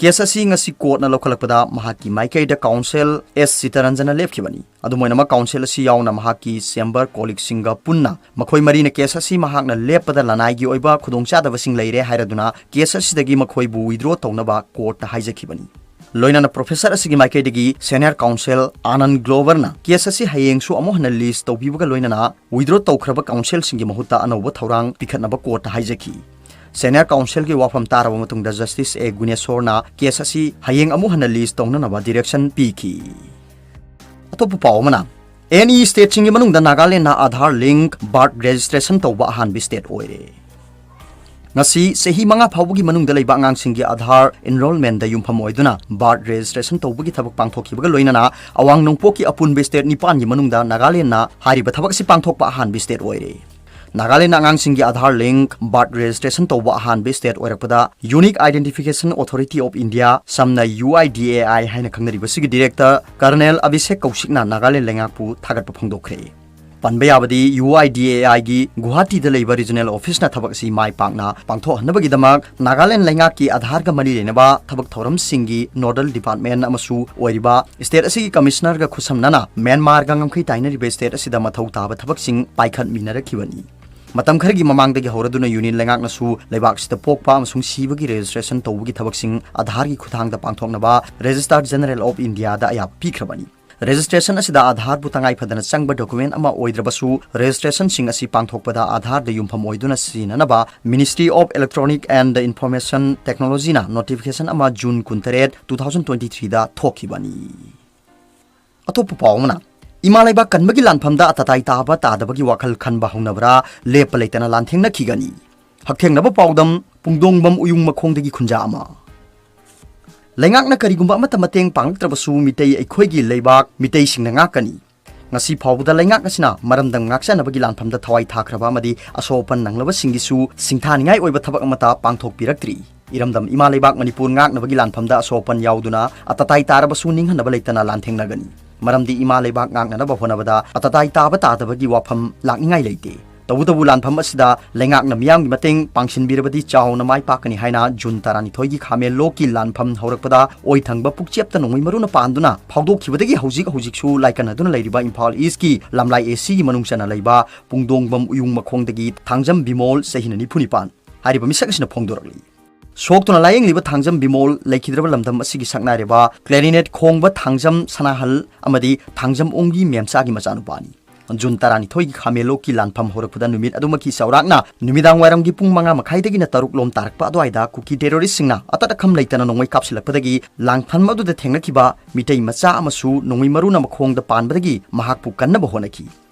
ꯀꯦꯁ ꯑꯁꯤ ꯉꯁꯤ ꯀꯣꯔꯠꯅ ꯂꯧꯈꯠꯂꯛꯄꯗ ꯃꯍꯥꯛꯀꯤ ꯃꯥꯏꯀꯩꯗ ꯀꯥꯎꯟꯁꯤꯜ ꯑꯦꯁ ꯁꯤꯇꯔꯟꯖꯟꯅ ꯂꯦꯞꯈꯤꯕꯅꯤ꯫ ꯑꯗꯨꯝ ꯑꯣꯏꯅꯃꯛ, ꯀꯥꯎꯟꯁꯤꯜ ꯑꯁꯤ ꯌꯥꯎꯅ ꯃꯍꯥꯛꯀꯤ ꯆꯦꯝꯕꯔ ꯀꯣꯂꯤꯛꯁꯤꯡꯒ ꯄꯨꯟꯅ ꯃꯈꯣꯏ ꯃꯔꯤꯅ ꯀꯦꯁ ꯑꯁꯤ ꯃꯍꯥꯛꯅ ꯂꯦꯞꯄꯗ ꯂꯅꯥꯏꯒꯤ ꯑꯣꯏꯕ ꯈꯨꯗꯣꯡꯆꯥꯗꯕꯁꯤꯡ ꯂꯩꯔꯦ ꯍꯥꯏꯔꯗꯨꯅ ꯀꯦꯁ ꯑꯁꯤꯗꯒꯤ ꯃꯈꯣꯏꯕꯨ ꯋꯤꯗ꯭ꯔꯣ ꯇꯧꯅꯕ ꯀꯣꯔꯠꯇ ꯍꯥꯏꯖꯈꯤꯕꯅꯤ꯫ ꯂꯣꯏꯅꯅ ꯄ꯭ꯔꯣꯐꯦꯁꯔ ꯑꯁꯤꯒꯤ ꯃꯥꯏꯀꯩꯗꯒꯤ ꯁꯦꯅꯤꯌꯔ ꯀꯥꯎꯟꯁꯤꯜ ꯑꯥꯅꯟꯗ ꯒ꯭ꯂꯣꯕꯔꯅ ꯀꯦꯁ ꯑꯁꯤ ꯍꯌꯦꯡꯁꯨ ꯑꯃꯨꯛ ꯍꯟꯅ ꯂꯤꯁ ꯇꯧꯕꯤꯕꯒ ꯂꯣꯏꯅꯅ ꯋꯤꯗ꯭ꯔꯣ ꯇꯧꯈ꯭ꯔꯕ ꯀꯥꯎꯟꯁꯤꯜꯁꯤꯡꯒꯤ ꯃꯍꯨꯠꯇ ꯑꯅꯧꯕ ꯊꯧꯔꯥꯡ ꯄꯤꯈꯠꯅꯕ ꯀꯣꯔꯠꯇ ꯍꯥꯏꯖꯈꯤ꯫ ꯁꯦꯅꯤꯌꯔ ꯀꯥꯎꯟꯁꯤꯜꯒꯤ ꯋꯥꯐꯝ ꯇꯥꯔꯕ ꯃꯇꯨꯡꯗ ꯖꯁꯇꯤꯁ ꯑꯦ ꯒꯨꯅꯦꯁꯣꯔꯅ ꯀꯦꯁ ꯑꯁꯤ ꯍꯌꯦꯡ ꯑꯃꯨꯛ ꯍꯟꯅ ꯂꯤꯁ ꯇꯧꯅꯅꯕ ꯗꯤꯔꯦꯛꯁꯟ ꯄꯤꯈꯤ꯫ ꯑꯇꯣꯞꯄ ꯄꯥꯎ ꯑꯃꯅ, ꯑꯦꯅꯤ ꯁ꯭ꯇꯦꯠꯁꯤꯡꯒꯤ ꯃꯅꯨꯡꯗ Nagaland Aadhaar link birth registration ꯇꯧꯕ ꯑꯍꯥꯟꯕ ꯁ꯭ꯇꯦꯠ ꯑꯣꯏꯔꯦ꯫ ꯉꯁꯤ ꯆꯍꯤ ꯃꯉꯥ ꯐꯥꯎꯕꯒꯤ ꯃꯅꯨꯡꯗ ꯂꯩꯕ ꯑꯉꯥꯡꯁꯤꯡꯒꯤ ꯑꯥꯙꯥꯔ ꯑꯦꯟꯔꯣꯜꯃꯦꯟꯗ ꯌꯨꯝꯐꯝ ꯑꯣꯏꯗꯨꯅ ꯕꯥꯔꯊ ꯔꯦꯖꯤꯁꯇ꯭ꯔꯦꯁꯟ ꯇꯧꯕꯒꯤ ꯊꯕꯛ ꯄꯥꯡꯊꯣꯛꯈꯤꯕꯒ ꯂꯣꯏꯅꯅ ꯑꯋꯥꯡ ꯅꯣꯡꯄꯣꯛꯀꯤ ꯑꯄꯨꯟꯕ ꯁ꯭ꯇꯦꯠ ꯅꯤꯄꯥꯟꯒꯤ ꯃꯅꯨꯡꯗ ꯅꯥꯒꯥꯂꯦꯟꯗꯅ ꯍꯥꯏꯔꯤꯕ ꯊꯕꯛ ꯑꯁꯤ ꯄꯥꯡꯊꯣꯛꯄ ꯑꯍꯥꯟꯕ ꯁ꯭ꯇꯦꯠ ꯑꯣꯏꯔꯦ꯫ ꯅꯥꯒꯥꯂꯦꯟꯗ ꯑꯉꯥꯡꯁꯤꯡꯒꯤ ꯑꯥꯙꯥꯔ ꯂꯤꯡꯛ ꯕꯥꯔꯊ ꯔꯦꯖꯤꯁꯇ꯭ꯔꯦꯁꯟ ꯇꯧꯕ ꯑꯍꯥꯟꯕ ꯁ꯭ꯇꯦꯠ ꯑꯣꯏꯔꯛꯄꯗ Unique Identification Authority of India, ꯁꯝꯅ U I D A I ꯍꯥꯏꯅ ꯈꯪꯅꯔꯤꯕꯁꯤꯒꯤ ꯗꯤꯔꯦꯛꯇꯔ ꯀꯔꯅꯦꯜ ꯑꯚꯤꯁꯦꯛ ꯀꯧꯁꯤꯛꯅ ꯅꯥꯒꯥꯂꯦꯟ ꯂꯩꯉꯥꯛꯄꯨ ꯊꯥꯒꯠꯄ ꯐꯣꯡꯗꯣꯛꯈ꯭ꯔꯦ꯫ ꯄꯟꯕ ꯌꯥꯕꯗꯤ, UIDAIꯒꯤ ꯒꯨꯋꯥꯍꯥꯇꯤꯗ ꯂꯩꯕ regional officeꯅ ꯊꯕꯛ ꯑꯁꯤ ꯃꯥꯏ ꯄꯥꯛꯅ ꯄꯥꯡꯊꯣꯛꯍꯟꯅꯕꯒꯤꯗꯃꯛ ꯅꯥꯒꯥꯂꯦꯟ ꯂꯩꯉꯥꯛꯀꯤ ꯑꯥꯙꯥꯔꯒ ꯃꯔꯤ ꯂꯩꯅꯕ ꯊꯕꯛ ꯊꯧꯔꯝꯁꯤꯡꯒꯤ nodal department ꯑꯃꯁꯨ ꯑꯣꯏꯔꯤꯕ state ꯑꯁꯤꯒꯤ commissionerꯒ ꯈꯨꯠꯁꯝꯅꯅ ꯃ꯭ꯌꯥꯟꯃꯥꯔꯒ ꯉꯝꯈꯩ ꯇꯥꯏꯅꯔꯤꯕ state ꯑꯁꯤꯗ ꯃꯊꯧ ꯇꯥꯕ ꯊꯕꯛꯁꯤꯡ ꯄꯥꯏꯈꯠꯃꯤꯟꯅꯔꯛꯈꯤꯕꯅꯤ꯫ ꯃꯇꯝ ꯈꯔꯒꯤ ꯃꯃꯥꯡꯗꯒꯤ ꯍꯧꯔꯗꯨꯅ union ꯂꯩꯉꯥꯛꯅꯁꯨ ꯂꯩꯕꯥꯛꯁꯤꯗ ꯄꯣꯛꯄ ꯑꯃꯁꯨꯡ ꯁꯤꯕꯒꯤ registration ꯇꯧꯕꯒꯤ ꯊꯕꯛꯁꯤꯡ ꯑꯥꯙꯥꯔꯒꯤ ꯈꯨꯠꯊꯥꯡꯗ ꯄꯥꯡꯊꯣꯛꯅꯕ Registrar General of Indiaꯗ ꯑꯌꯥꯕ ꯄꯤꯈ꯭ꯔꯕꯅꯤ꯫ Registration ꯑꯁꯤꯗ ꯑꯥꯙꯥꯔꯕꯨ ꯇꯉꯥꯏ ꯐꯗꯅ ꯆꯪꯕ document ꯑꯃ ꯑꯣꯏꯗ꯭ꯔꯕꯁꯨ, registrationꯁꯤꯡ ꯑꯁꯤ ꯄꯥꯡꯊꯣꯛꯄꯗ ꯑꯥꯙꯥꯔꯗ ꯌꯨꯝꯐꯝ ꯑꯣꯏꯗꯨꯅ ꯁꯤꯖꯤꯟꯅꯅꯕ Ministry of Electronic and Information Technologyꯅ notification ꯑꯃ June ꯀꯨꯟꯇꯔꯦꯠ, two thousand twenty-threeꯗ ꯊꯣꯛꯈꯤꯕꯅꯤ꯫ ꯑꯇꯣꯞꯄ ꯄꯥꯎ ꯑꯃꯅ, ꯏꯃꯥ ꯂꯩꯕꯥꯛ ꯀꯟꯕꯒꯤ ꯂꯥꯟꯐꯝꯗ ꯑꯇꯇꯥꯏ ꯇꯥꯕ ꯇꯥꯗꯕꯒꯤ ꯋꯥꯈꯜ ꯈꯟꯕ ꯍꯧꯅꯕ꯭ꯔꯥ, ꯂꯦꯞꯄ ꯂꯩꯇꯅ ꯂꯥꯟꯊꯦꯡꯅꯈꯤꯒꯅꯤ꯫ ꯍꯛꯊꯦꯡꯅꯕ ꯄꯥꯎꯗꯝ, ꯄꯨꯡꯗꯣꯡꯕꯝ ꯎꯌꯨꯡ ꯃꯈꯣꯡꯗꯒꯤ ꯈꯨꯟꯖꯥ ꯑꯃ꯫ ꯂꯩꯉꯥꯛꯅ ꯀꯔꯤꯒꯨꯝꯕ ꯑꯃꯠꯇ ꯃꯇꯦꯡ ꯄꯥꯡꯂꯛꯇ꯭ꯔꯕꯁꯨ, ꯃꯤꯇꯩ ꯑꯩꯈꯣꯏꯒꯤ ꯂꯩꯕꯥꯛ ꯃꯤꯇꯩꯁꯤꯡꯅ ꯉꯥꯛꯀꯅꯤ꯫ ꯉꯁꯤ ꯐꯥꯎꯕꯗ ꯂꯩꯉꯥꯛ ꯑꯁꯤꯅ ꯃꯔꯝꯗꯝ ꯉꯥꯛꯆꯅꯕꯒꯤ ꯂꯥꯟꯐꯝꯗ ꯊꯋꯥꯏ ꯊꯥꯈ꯭ꯔꯕ ꯑꯃꯗꯤ ꯑꯁꯣꯛ ꯑꯄꯟ ꯅꯪꯂꯕꯁꯤꯡꯒꯤꯁꯨ ꯁꯤꯡꯊꯥꯅꯤꯡꯉꯥꯏ ꯑꯣꯏꯕ ꯊꯕꯛ ꯑꯃꯠꯇ ꯄꯥꯡꯊꯣꯛꯄꯤꯔꯛꯇ꯭ꯔꯤ꯫ ꯏꯔꯝꯗꯝ ꯏꯃꯥ ꯂꯩꯕꯥꯛ ꯃꯅꯤꯄꯨꯔ ꯉꯥꯛꯅꯕꯒꯤ ꯂꯥꯟꯐꯝꯗ ꯑꯁꯣꯛ ꯑꯄꯟ ꯌꯥꯎꯗꯨꯅ ꯑꯇꯇꯥꯏ ꯇꯥꯔꯕꯁꯨ ꯅꯤꯡꯍꯟꯅꯕ ꯂꯩꯇꯅ ꯂꯥꯟꯊꯦꯡꯅꯒꯅꯤ꯫ ꯃꯔꯝꯗꯤ ꯏꯃꯥ ꯂꯩꯕꯥꯛ ꯉꯥꯛꯅꯅꯕ ꯍꯣꯠꯅꯕꯗ ꯑꯇꯇꯥꯏ ꯇꯥꯕ ꯇꯥꯗꯕꯒꯤ ꯋꯥꯐꯝ ꯂꯥꯛꯅꯤꯡꯉꯥꯏ ꯂꯩꯇꯦ꯫ ꯇꯧꯕꯇꯕꯨ ꯂꯥꯟꯐꯝ ꯑꯁꯤꯗ ꯂꯩꯉꯥꯛꯅ ꯃꯤꯌꯥꯝꯒꯤ ꯃꯇꯦꯡ ꯄꯥꯡꯁꯤꯟꯕꯤꯔꯕꯗꯤ ꯆꯥꯎꯅ ꯃꯥꯏ ꯄꯥꯛꯀꯅꯤ ꯍꯥꯏꯅ June ꯇꯔꯥꯅꯤꯊꯣꯏꯒꯤ ꯈꯥꯃꯦꯟꯂꯣꯛꯀꯤ ꯂꯥꯟꯐꯝ ꯍꯧꯔꯛꯄꯗ ꯑꯣꯏꯊꯪꯕ ꯄꯨꯛꯆꯦꯞꯇ ꯅꯣꯡꯃꯩ ꯃꯔꯨꯅ ꯄꯥꯟꯗꯨꯅ ꯐꯥꯎꯗꯣꯛꯈꯤꯕꯗꯒꯤ ꯍꯧꯖꯤꯛ ꯍꯧꯖꯤꯛꯁꯨ ꯂꯥꯏꯀꯠꯅꯗꯨꯅ ꯂꯩꯔꯤꯕ ꯏꯝꯐꯥꯜ Eastꯀꯤ ꯂꯝꯂꯥꯏ ACꯒꯤ ꯃꯅꯨꯡ ꯆꯟꯅ ꯂꯩꯕ ꯄꯨꯡꯗꯣꯡꯕꯝ ꯎꯌꯨꯡ ꯃꯈꯣꯡꯗꯒꯤ ꯊꯥꯡꯖꯝ ꯕꯤꯃꯣꯜ, ꯆꯍꯤꯅ ꯅꯤꯐꯨ ꯅꯤꯄꯥꯟ, ꯍꯥꯏꯔꯤꯕ ꯃꯤꯁꯛ ꯑꯁꯤꯅ ꯐꯣꯡꯗꯣꯔꯛꯂꯤ꯫ ꯁꯣꯛꯇꯨꯅ ꯂꯥꯌꯦꯡꯂꯤꯕ ꯊꯥꯡꯖꯝ ꯕꯤꯃꯣꯜ ꯂꯩꯈꯤꯗ꯭ꯔꯕ ꯂꯝꯗꯝ ꯑꯁꯤꯒꯤ ꯁꯛꯅꯥꯏꯔꯕ clarinet ꯈꯣꯡꯕ ꯊꯥꯡꯖꯝ ꯁꯅꯥꯍꯜ ꯑꯃꯗꯤ ꯊꯥꯡꯖꯝ ꯑꯣꯡꯕꯤ ꯃꯦꯝꯆꯥꯒꯤ ꯃꯆꯥꯅꯨꯄꯥꯅꯤ꯫ June ꯇꯔꯥꯅꯤꯊꯣꯏꯒꯤ ꯈꯥꯃꯦꯟꯂꯣꯛꯀꯤ ꯂꯥꯟꯐꯝ ꯍꯧꯔꯛꯄꯗ ꯅꯨꯃꯤꯠ ꯑꯗꯨꯃꯛꯀꯤ ꯆꯥꯎꯔꯥꯛꯅ ꯅꯨꯃꯤꯗꯥꯡ ꯋꯥꯏꯔꯝꯒꯤ ꯄꯨꯡ ꯃꯉꯥ ꯃꯈꯥꯏꯗꯒꯤꯅ ꯇꯔꯨꯛ ꯂꯣꯝ ꯇꯥꯔꯛꯄ ꯑꯗꯨꯋꯥꯏꯗ ꯀꯨꯀꯤ terroristꯁꯤꯡꯅ ꯑꯇꯠ ꯑꯈꯝ ꯂꯩꯇꯅ ꯅꯣꯡꯃꯩ ꯀꯥꯞꯁꯤꯜꯂꯛꯄꯗꯒꯤ ꯂꯥꯟꯐꯝ ꯑꯗꯨꯗ ꯊꯦꯡꯅꯈꯤꯕ ꯃꯤꯇꯩ ꯃꯆꯥ ꯑꯃꯁꯨ ꯅꯣꯡꯃꯩ ꯃꯔꯨꯅ ꯃꯈꯣꯡꯗ ꯄꯥꯟꯕꯗꯒꯤ ꯃꯍꯥꯛꯄꯨ ꯀꯟꯅꯕ ꯍꯣꯠꯅꯈꯤ꯫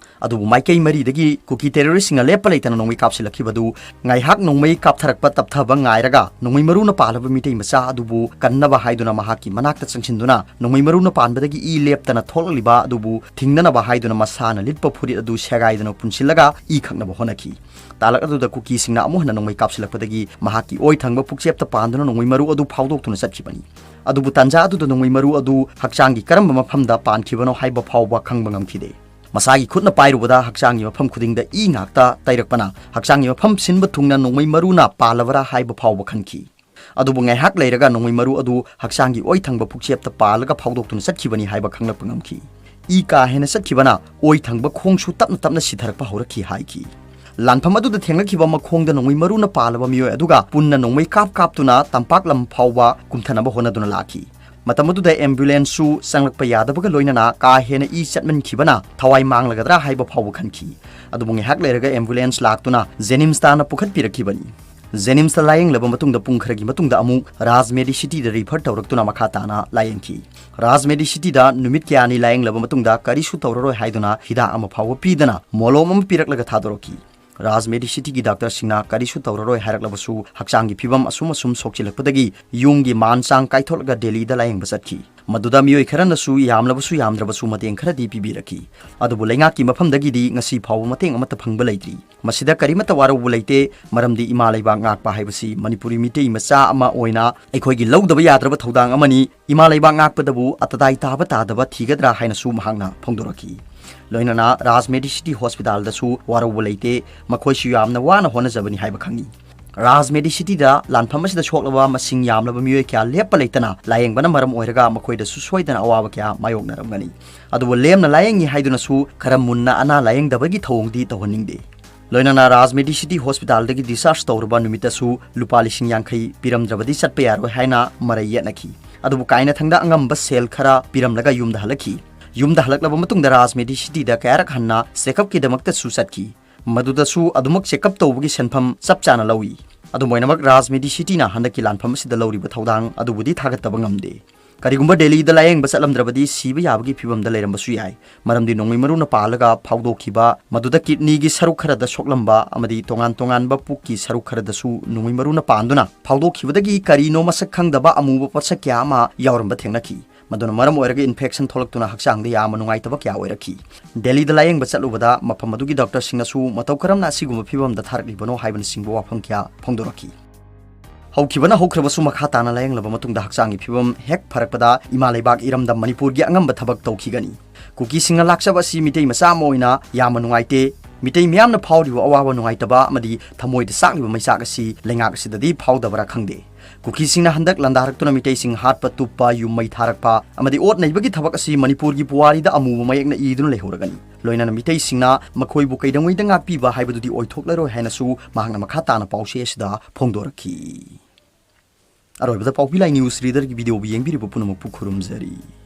ꯑꯗꯨꯕꯨ ꯃꯥꯏꯀꯩ ꯃꯔꯤꯗꯒꯤ ꯀꯨꯀꯤ terroristꯁꯤꯡꯅ ꯂꯦꯞꯄ ꯂꯩꯇꯅ ꯅꯣꯡꯃꯩ ꯀꯥꯞꯁꯤꯜꯂꯛꯈꯤꯕꯗꯨ ꯉꯥꯏꯍꯥꯛ ꯅꯣꯡꯃꯩ ꯀꯥꯞꯊꯔꯛꯄ ꯇꯞꯊꯕ ꯉꯥꯏꯔꯒ ꯅꯣꯡꯃꯩ ꯃꯔꯨꯅ ꯄꯥꯜꯂꯕ ꯃꯤꯇꯩ ꯃꯆꯥ ꯑꯗꯨꯕꯨ ꯀꯟꯅꯕ ꯍꯥꯏꯗꯨꯅ ꯃꯍꯥꯛꯀꯤ ꯃꯅꯥꯛꯇ ꯆꯪꯁꯤꯟꯗꯨꯅ ꯅꯣꯡꯃꯩ ꯃꯔꯨꯅ ꯄꯥꯟꯕꯗꯒꯤ ꯏ ꯂꯦꯞꯇꯅ ꯊꯣꯛꯂꯛꯂꯤꯕ ꯑꯗꯨꯕꯨ ꯊꯤꯡꯅꯅꯕ ꯍꯥꯏꯗꯨꯅ ꯃꯁꯥꯅ ꯂꯤꯠꯄ ꯐꯨꯔꯤꯠ ꯑꯗꯨ ꯁꯦꯒꯥꯏꯗꯨꯅ ꯄꯨꯟꯁꯤꯜꯂꯒ ꯏ ꯈꯛꯅꯕ ꯍꯣꯠꯅꯈꯤ꯫ ꯇꯥꯂꯛ ꯑꯗꯨꯗ ꯀꯨꯀꯤꯁꯤꯡꯅ ꯑꯃꯨꯛ ꯍꯟꯅ ꯅꯣꯡꯃꯩ ꯀꯥꯞꯁꯤꯜꯂꯛꯄꯗꯒꯤ ꯃꯍꯥꯛꯀꯤ ꯑꯣꯏ ꯊꯪꯕ ꯄꯨꯛꯆꯦꯞꯇ ꯄꯥꯟꯗꯨꯅ ꯅꯣꯡꯃꯩ ꯃꯔꯨ ꯑꯗꯨ ꯐꯥꯎꯗꯣꯛꯇꯨꯅ ꯆꯠꯈꯤꯕꯅꯤ꯫ ꯑꯗꯨꯕꯨ ꯇꯥꯟꯖꯥ ꯑꯗꯨꯗ ꯅꯣꯡꯃꯩ ꯃꯔꯨ ꯑꯗꯨ ꯍꯛꯆꯥꯡꯒꯤ ꯀꯔꯝꯕ ꯃꯐꯝꯗ ꯄꯥꯟꯈꯤꯕꯅꯣ ꯍꯥꯏꯕ ꯐꯥꯎꯕ ꯈꯪꯕ ꯉꯝꯈꯤꯗꯦ꯫ ꯃꯁꯥꯒꯤ ꯈꯨꯠꯅ ꯄꯥꯏꯔꯨꯕꯗ ꯍꯛꯆꯥꯡꯒꯤ ꯃꯐꯝ ꯈꯨꯗꯤꯡꯗ ꯏ ꯉꯥꯛꯇ ꯇꯩꯔꯛꯄꯅ ꯍꯛꯆꯥꯡꯒꯤ ꯃꯐꯝ ꯁꯤꯟꯕ ꯊꯨꯡꯅ ꯅꯣꯡꯃꯩ ꯃꯔꯨꯅ ꯄꯥꯜꯂꯕꯔꯥ ꯍꯥꯏꯕ ꯐꯥꯎꯕ ꯈꯟꯈꯤ꯫ ꯑꯗꯨꯕꯨ ꯉꯥꯏꯍꯥꯛ ꯂꯩꯔꯒ ꯅꯣꯡꯃꯩ ꯃꯔꯨ ꯑꯗꯨ ꯍꯛꯆꯥꯡꯒꯤ ꯑꯣꯏ ꯊꯪꯕ ꯄꯨꯛꯆꯦꯞꯇ ꯄꯥꯜꯂꯒ ꯐꯥꯎꯗꯣꯛꯇꯨꯅ ꯆꯠꯈꯤꯕꯅꯤ ꯍꯥꯏꯕ ꯈꯪꯂꯛꯄ ꯉꯝꯈꯤ꯫ ꯏ ꯀꯥ ꯍꯦꯟꯅ ꯆꯠꯈꯤꯕꯅ ꯑꯣꯏ ꯊꯪꯕ ꯈꯣꯡꯁꯨ ꯇꯞꯅ ꯇꯞꯅ ꯁꯤꯊꯔꯛꯄ ꯍꯧꯔꯛꯈꯤ ꯍꯥꯏꯈꯤ꯫ ꯂꯥꯟꯐꯝ ꯑꯗꯨꯗ ꯊꯦꯡꯂꯛꯈꯤꯕ ꯃꯈꯣꯡꯗ ꯅꯣꯡꯃꯩ ꯃꯔꯨꯅ ꯄꯥꯜꯂꯕ ꯃꯤꯑꯣꯏ ꯑꯗꯨꯒ ꯄꯨꯟꯅ ꯅꯣꯡꯃꯩ ꯀꯥꯞ ꯀꯥꯞꯇꯨꯅ ꯇꯝꯄꯥꯛ ꯂꯝ ꯐꯥꯎꯕ ꯀꯨꯝꯊꯅꯕ ꯍꯣꯠꯅꯗꯨꯅ ꯂꯥꯛꯈꯤ꯫ ꯃꯇꯝ ꯑꯗꯨꯗ ꯑꯦꯝꯕꯨꯂꯦꯟꯁꯁꯨ ꯆꯪꯂꯛꯄ ꯌꯥꯗꯕꯒ ꯂꯣꯏꯅꯅ ꯀꯥ ꯍꯦꯟꯅ ꯏ ꯆꯠꯃꯟꯈꯤꯕꯅ ꯊꯋꯥꯏ ꯃꯥꯡꯂꯒꯗ꯭ꯔꯥ ꯍꯥꯏꯕ ꯐꯥꯎꯕ ꯈꯟꯈꯤ꯫ ꯑꯗꯨꯕꯨ ꯉꯥꯏꯍꯥꯛ ꯂꯩꯔꯒ ꯑꯦꯝꯕꯨꯂꯦꯟꯁ ꯂꯥꯛꯇꯨꯅ ꯖꯦꯅꯤꯝꯁ ꯇꯥꯟꯅ ꯄꯨꯈꯠꯄꯤꯔꯛꯈꯤꯕꯅꯤ꯫ ꯖꯦꯅꯤꯝꯁꯇ ꯂꯥꯌꯦꯡꯂꯕ ꯃꯇꯨꯡꯗ ꯄꯨꯡ ꯈꯔꯒꯤ ꯃꯇꯨꯡꯗ ꯑꯃꯨꯛ ꯔꯥꯖ ꯃꯦꯗꯤꯁꯤꯇꯤꯗ ꯔꯤꯐꯔ ꯇꯧꯔꯛꯇꯨꯅ ꯃꯈꯥ ꯇꯥꯅ ꯂꯥꯌꯦꯡꯈꯤ꯫ ꯔꯥꯖ ꯃꯦꯗꯤꯁꯤꯇꯤꯗ ꯅꯨꯃꯤꯠ ꯀꯌꯥꯅꯤ ꯂꯥꯌꯦꯡꯂꯕ ꯃꯇꯨꯡꯗ ꯀꯔꯤꯁꯨ ꯇꯧꯔꯔꯣꯏ ꯍꯥꯏꯗꯨꯅ ꯍꯤꯗꯥꯛ ꯑꯃ ꯐꯥꯎꯕ ꯄꯤꯗꯅ ꯃꯣꯂꯣꯝ ꯑꯃ ꯄꯤꯔꯛꯂꯒ ꯊꯥꯗꯣꯔꯛꯈꯤ꯫ ꯔꯥꯖ ꯃꯦꯗꯤꯁꯤꯇꯤꯒꯤ ꯗꯥꯛꯇꯔꯁꯤꯡꯅ ꯀꯔꯤꯁꯨ ꯇꯧꯔꯔꯣꯏ ꯍꯥꯏꯔꯛꯂꯕꯁꯨ ꯍꯛꯆꯥꯡꯒꯤ ꯐꯤꯕꯝ ꯑꯁꯨꯝ ꯑꯁꯨꯝ ꯁꯣꯛꯆꯤꯜꯂꯛꯄꯗꯒꯤ ꯌꯨꯝꯒꯤ ꯃꯥꯟ ꯆꯥꯡ ꯀꯥꯏꯊꯣꯛꯂꯒ ꯗꯦꯜꯂꯤꯗ ꯂꯥꯌꯦꯡꯕ ꯆꯠꯈꯤ꯫ ꯃꯗꯨꯗ ꯃꯤꯑꯣꯏ ꯈꯔꯅꯁꯨ ꯌꯥꯝꯂꯕꯁꯨ ꯌꯥꯝꯗ꯭ꯔꯕꯁꯨ ꯃꯇꯦꯡ ꯈꯔꯗꯤ ꯄꯤꯕꯤꯔꯛꯈꯤ꯫ ꯑꯗꯨꯕꯨ ꯂꯩꯉꯥꯛꯀꯤ ꯃꯐꯝꯗꯒꯤꯗꯤ ꯉꯁꯤ ꯐꯥꯎꯕ ꯃꯇꯦꯡ ꯑꯃꯠꯇ ꯐꯪꯕ ꯂꯩꯇ꯭ꯔꯤ꯫ ꯃꯁꯤꯗ ꯀꯔꯤꯃꯠꯇ ꯋꯥꯔꯧꯕ ꯂꯩꯇꯦ, ꯃꯔꯝꯗꯤ ꯏꯃꯥ ꯂꯩꯕꯥꯛ ꯉꯥꯛꯄ ꯍꯥꯏꯕꯁꯤ ꯃꯅꯤꯄꯨꯔꯤ ꯃꯤꯇꯩ ꯃꯆꯥ ꯑꯃ ꯑꯣꯏꯅ ꯑꯩꯈꯣꯏꯒꯤ ꯂꯧꯗꯕ ꯌꯥꯗ꯭ꯔꯕ ꯊꯧꯗꯥꯡ ꯑꯃꯅꯤ꯫ ꯏꯃꯥ ꯂꯩꯕꯥꯛ ꯉꯥꯛꯄꯗꯕꯨ ꯑꯇꯗꯥꯏ ꯇꯥꯕ ꯇꯥꯗꯕ ꯊꯤꯒꯗ꯭ꯔꯥ ꯍꯥꯏꯅꯁꯨ ꯃꯍꯥꯛꯅ ꯐꯣꯡꯗꯣꯔꯛꯈꯤ꯫ ꯂꯣꯏꯅꯅ ꯔꯥꯖ ꯃꯦꯗꯤꯁꯤꯇꯤ ꯍꯣꯁꯄꯤꯇꯥꯜꯗꯁꯨ ꯋꯥꯔꯧꯕ ꯂꯩꯇꯦ, ꯃꯈꯣꯏꯁꯨ ꯌꯥꯝꯅ ꯋꯥꯅ ꯍꯣꯠꯅꯖꯕꯅꯤ ꯍꯥꯏꯕ ꯈꯪꯏ꯫ ꯔꯥꯖ ꯃꯦꯗꯤꯁꯤꯇꯤꯗ ꯂꯥꯟꯐꯝ ꯑꯁꯤꯗ ꯁꯣꯛꯂꯕ ꯃꯁꯤꯡ ꯌꯥꯝꯂꯕ ꯃꯤꯑꯣꯏ ꯀꯌꯥ ꯂꯦꯞꯄ ꯂꯩꯇꯅ ꯂꯥꯌꯦꯡꯕꯅ ꯃꯔꯝ ꯑꯣꯏꯔꯒ ꯃꯈꯣꯏꯗꯁꯨ ꯁꯣꯏꯗꯅ ꯑꯋꯥꯕ ꯀꯌꯥ ꯃꯥꯌꯣꯛꯅꯔꯝꯒꯅꯤ꯫ ꯑꯗꯨꯕꯨ ꯂꯦꯝꯅ ꯂꯥꯌꯦꯡꯉꯤ ꯍꯥꯏꯗꯨꯅꯁꯨ ꯈꯔ ꯃꯨꯟꯅ ꯑꯅꯥ ꯂꯥꯌꯦꯡꯗꯕꯒꯤ ꯊꯧꯑꯣꯡꯗꯤ ꯇꯧꯍꯟꯅꯤꯡꯗꯦ꯫ ꯂꯣꯏꯅꯅ ꯔꯥꯖ ꯃꯦꯗꯤꯁꯤꯇꯤ ꯍꯣꯁꯄꯤꯇꯥꯜꯗꯒꯤ ꯗꯤꯁꯆꯥꯔꯖ ꯇꯧꯔꯕ ꯅꯨꯃꯤꯠꯇꯁꯨ ꯂꯨꯄꯥ ꯂꯤꯁꯤꯡ ꯌꯥꯡꯈꯩ ꯄꯤꯔꯝꯗ꯭ꯔꯕꯗꯤ ꯆꯠꯄ ꯌꯥꯔꯣꯏ ꯍꯥꯏꯅ ꯃꯔꯩ ꯌꯦꯠꯅꯈꯤ꯫ ꯑꯗꯨꯕꯨ ꯀꯥꯏꯅꯊꯪꯗ ꯑꯉꯝꯕ ꯁꯦꯜ ꯈꯔ ꯄꯤꯔꯝꯂꯒ ꯌꯨꯝꯗ ꯍꯜꯂꯛꯈꯤ꯫ ꯌꯨꯝꯗ ꯍꯜꯂꯛꯂꯕ ꯃꯇꯨꯡꯗ ꯔꯥꯖ ꯃꯦꯗꯤꯁꯤꯇꯤꯗ ꯀꯌꯥꯔꯛ ꯍꯟꯅ ꯆꯦꯛꯑꯞꯀꯤꯗꯃꯛꯇꯁꯨ ꯆꯠꯈꯤ꯫ ꯃꯗꯨꯗꯁꯨ ꯑꯗꯨꯃꯛ ꯆꯦꯛꯑꯞ ꯇꯧꯕꯒꯤ ꯁꯦꯟꯐꯝ ꯆꯞ ꯆꯥꯅ ꯂꯧꯏ꯫ ꯑꯗꯨꯝ ꯑꯣꯏꯅꯃꯛ ꯔꯥꯖ ꯃꯦꯗꯤꯁꯤꯇꯤꯅ ꯍꯟꯗꯛꯀꯤ ꯂꯥꯟꯐꯝ ꯑꯁꯤꯗ ꯂꯧꯔꯤꯕ ꯊꯧꯗꯥꯡ ꯑꯗꯨꯕꯨꯗꯤ ꯊꯥꯒꯠꯇꯕ ꯉꯝꯗꯦ꯫ ꯀꯔꯤꯒꯨꯝꯕ ꯗꯦꯜꯂꯤꯗ ꯂꯥꯌꯦꯡꯕ ꯆꯠꯂꯝꯗ꯭ꯔꯕꯗꯤ ꯁꯤꯕ ꯌꯥꯕꯒꯤ ꯐꯤꯕꯝꯗ ꯂꯩꯔꯝꯕꯁꯨ ꯌꯥꯏ, ꯃꯔꯝꯗꯤ ꯅꯣꯡꯃꯩ ꯃꯔꯨꯅ ꯄꯥꯜꯂꯒ ꯐꯥꯎꯗꯣꯛꯈꯤꯕ, ꯃꯗꯨꯗ ꯀꯤꯗꯅꯤꯒꯤ ꯁꯔꯨꯛ ꯈꯔꯗ ꯁꯣꯛꯂꯝꯕ ꯑꯃꯗꯤ ꯇꯣꯉꯥꯟ ꯇꯣꯉꯥꯟꯕ ꯄꯨꯛꯀꯤ ꯁꯔꯨꯛ ꯈꯔꯗꯁꯨ ꯅꯣꯡꯃꯩ ꯃꯔꯨꯅ ꯄꯥꯟꯗꯨꯅ ꯐꯥꯎꯗꯣꯛꯈꯤꯕꯗꯒꯤ ꯀꯔꯤꯅꯣ ꯃꯁꯛ ꯈꯪꯗꯕ ꯑꯃꯨꯕ ꯄꯣꯠꯁꯛ ꯀꯌꯥ ꯑꯃ ꯌꯥꯎꯔꯝꯕ ꯊꯦꯡꯅꯈꯤ꯫ ꯃꯗꯨꯅ ꯃꯔꯝ ꯑꯣꯏꯔꯒ ꯏꯟꯐꯦꯛꯁꯟ ꯊꯣꯛꯂꯛꯇꯨꯅ ꯍꯛꯆꯥꯡꯗ ꯌꯥꯝꯅ ꯅꯨꯡꯉꯥꯏꯇꯕ ꯀꯌꯥ ꯑꯣꯏꯔꯛꯈꯤ꯫ ꯗꯦꯜꯂꯤꯗ ꯂꯥꯌꯦꯡꯕ ꯆꯠꯂꯨꯕꯗ ꯃꯐꯝ ꯑꯗꯨꯒꯤ ꯗꯣꯛꯇꯔꯁꯤꯡꯅꯁꯨ ꯃꯇꯧ ꯀꯔꯝꯅ ꯑꯁꯤꯒꯨꯝꯕ ꯐꯤꯕꯝꯗ ꯊꯥꯔꯛꯂꯤꯕꯅꯣ ꯍꯥꯏꯕꯅꯆꯤꯡꯕ ꯋꯥꯐꯝ ꯀꯌꯥ ꯐꯣꯡꯗꯣꯔꯛꯈꯤ꯫ ꯍꯧꯈꯤꯕꯅ ꯍꯧꯈ꯭ꯔꯕꯁꯨ ꯃꯈꯥ ꯇꯥꯅ ꯂꯥꯌꯦꯡꯂꯕ ꯃꯇꯨꯡꯗ ꯍꯛꯆꯥꯡꯒꯤ ꯐꯤꯕꯝ ꯍꯦꯛ ꯐꯔꯛꯄꯗ ꯏꯃꯥ ꯂꯩꯕꯥꯛ ꯏꯔꯝꯗꯝ ꯃꯅꯤꯄꯨꯔꯒꯤ ꯑꯉꯝꯕ ꯊꯕꯛ ꯇꯧꯈꯤꯒꯅꯤ꯫ ꯀꯨꯀꯤꯁꯤꯡꯅ ꯂꯥꯛꯆꯕ ꯑꯁꯤ ꯃꯤꯇꯩ ꯃꯆꯥ ꯑꯃ ꯑꯣꯏꯅ ꯌꯥꯝꯅ ꯅꯨꯡꯉꯥꯏꯇꯦ꯫ ꯃꯤꯇꯩ ꯃꯤꯌꯥꯝꯅ ꯐꯥꯎꯔꯤꯕ ꯑꯋꯥꯕ ꯅꯨꯡꯉꯥꯏꯇꯕ ꯑꯃꯗꯤ ꯊꯃꯣꯏꯗ ꯆꯥꯛꯂꯤꯕ ꯃꯩꯆꯥꯛ ꯑꯁꯤ ꯂꯩꯉꯥꯛ ꯑꯁꯤꯗꯗꯤ ꯐꯥꯎꯗꯕ꯭ꯔꯥ ꯈꯪꯗꯦ꯫ ꯀꯨꯀꯤꯁꯤꯡꯅ ꯍꯟꯗꯛ ꯂꯥꯟꯗꯥꯔꯛꯇꯨꯅ ꯃꯤꯇꯩꯁꯤꯡ ꯍꯥꯠꯄ, ꯇꯨꯞꯄ, ꯌꯨꯝ ꯃꯩ ꯊꯥꯔꯛꯄ ꯑꯃꯗꯤ ꯑꯣꯠ ꯅꯩꯕꯒꯤ ꯊꯕꯛ ꯑꯁꯤ ꯃꯅꯤꯄꯨꯔꯒꯤ ꯄꯨꯋꯥꯔꯤꯗ ꯑꯃꯨꯕ ꯃꯌꯦꯛꯅ ꯏꯗꯨꯅ ꯂꯩꯍꯧꯔꯒꯅꯤ꯫ ꯂꯣꯏꯅꯅ ꯃꯤꯇꯩꯁꯤꯡꯅ ꯃꯈꯣꯏꯕꯨ ꯀꯩꯗꯧꯉꯩꯗ ꯉꯥꯛꯄꯤꯕ ꯍꯥꯏꯕꯗꯨꯗꯤ ꯑꯣꯏꯊꯣꯛꯂꯔꯣꯏ ꯍꯥꯏꯅꯁꯨ ꯃꯍꯥꯛꯅ ꯃꯈꯥ ꯇꯥꯅ ꯄꯥꯎꯆꯦ ꯑꯁꯤꯗ ꯐꯣꯡꯗꯣꯔꯛꯈꯤ꯫ ꯑꯔꯣꯏꯕꯗ ꯄꯥꯎꯄꯤ ꯂꯥꯏ ꯅ꯭ꯌꯨꯁ ꯔꯤꯗꯔꯒꯤ ꯚꯤꯗꯤꯑꯣꯕꯨ ꯌꯦꯡꯕꯤꯔꯤꯕ ꯄꯨꯝꯅꯃꯛꯄꯨ ꯈꯨꯔꯨꯝꯖꯔꯤ꯫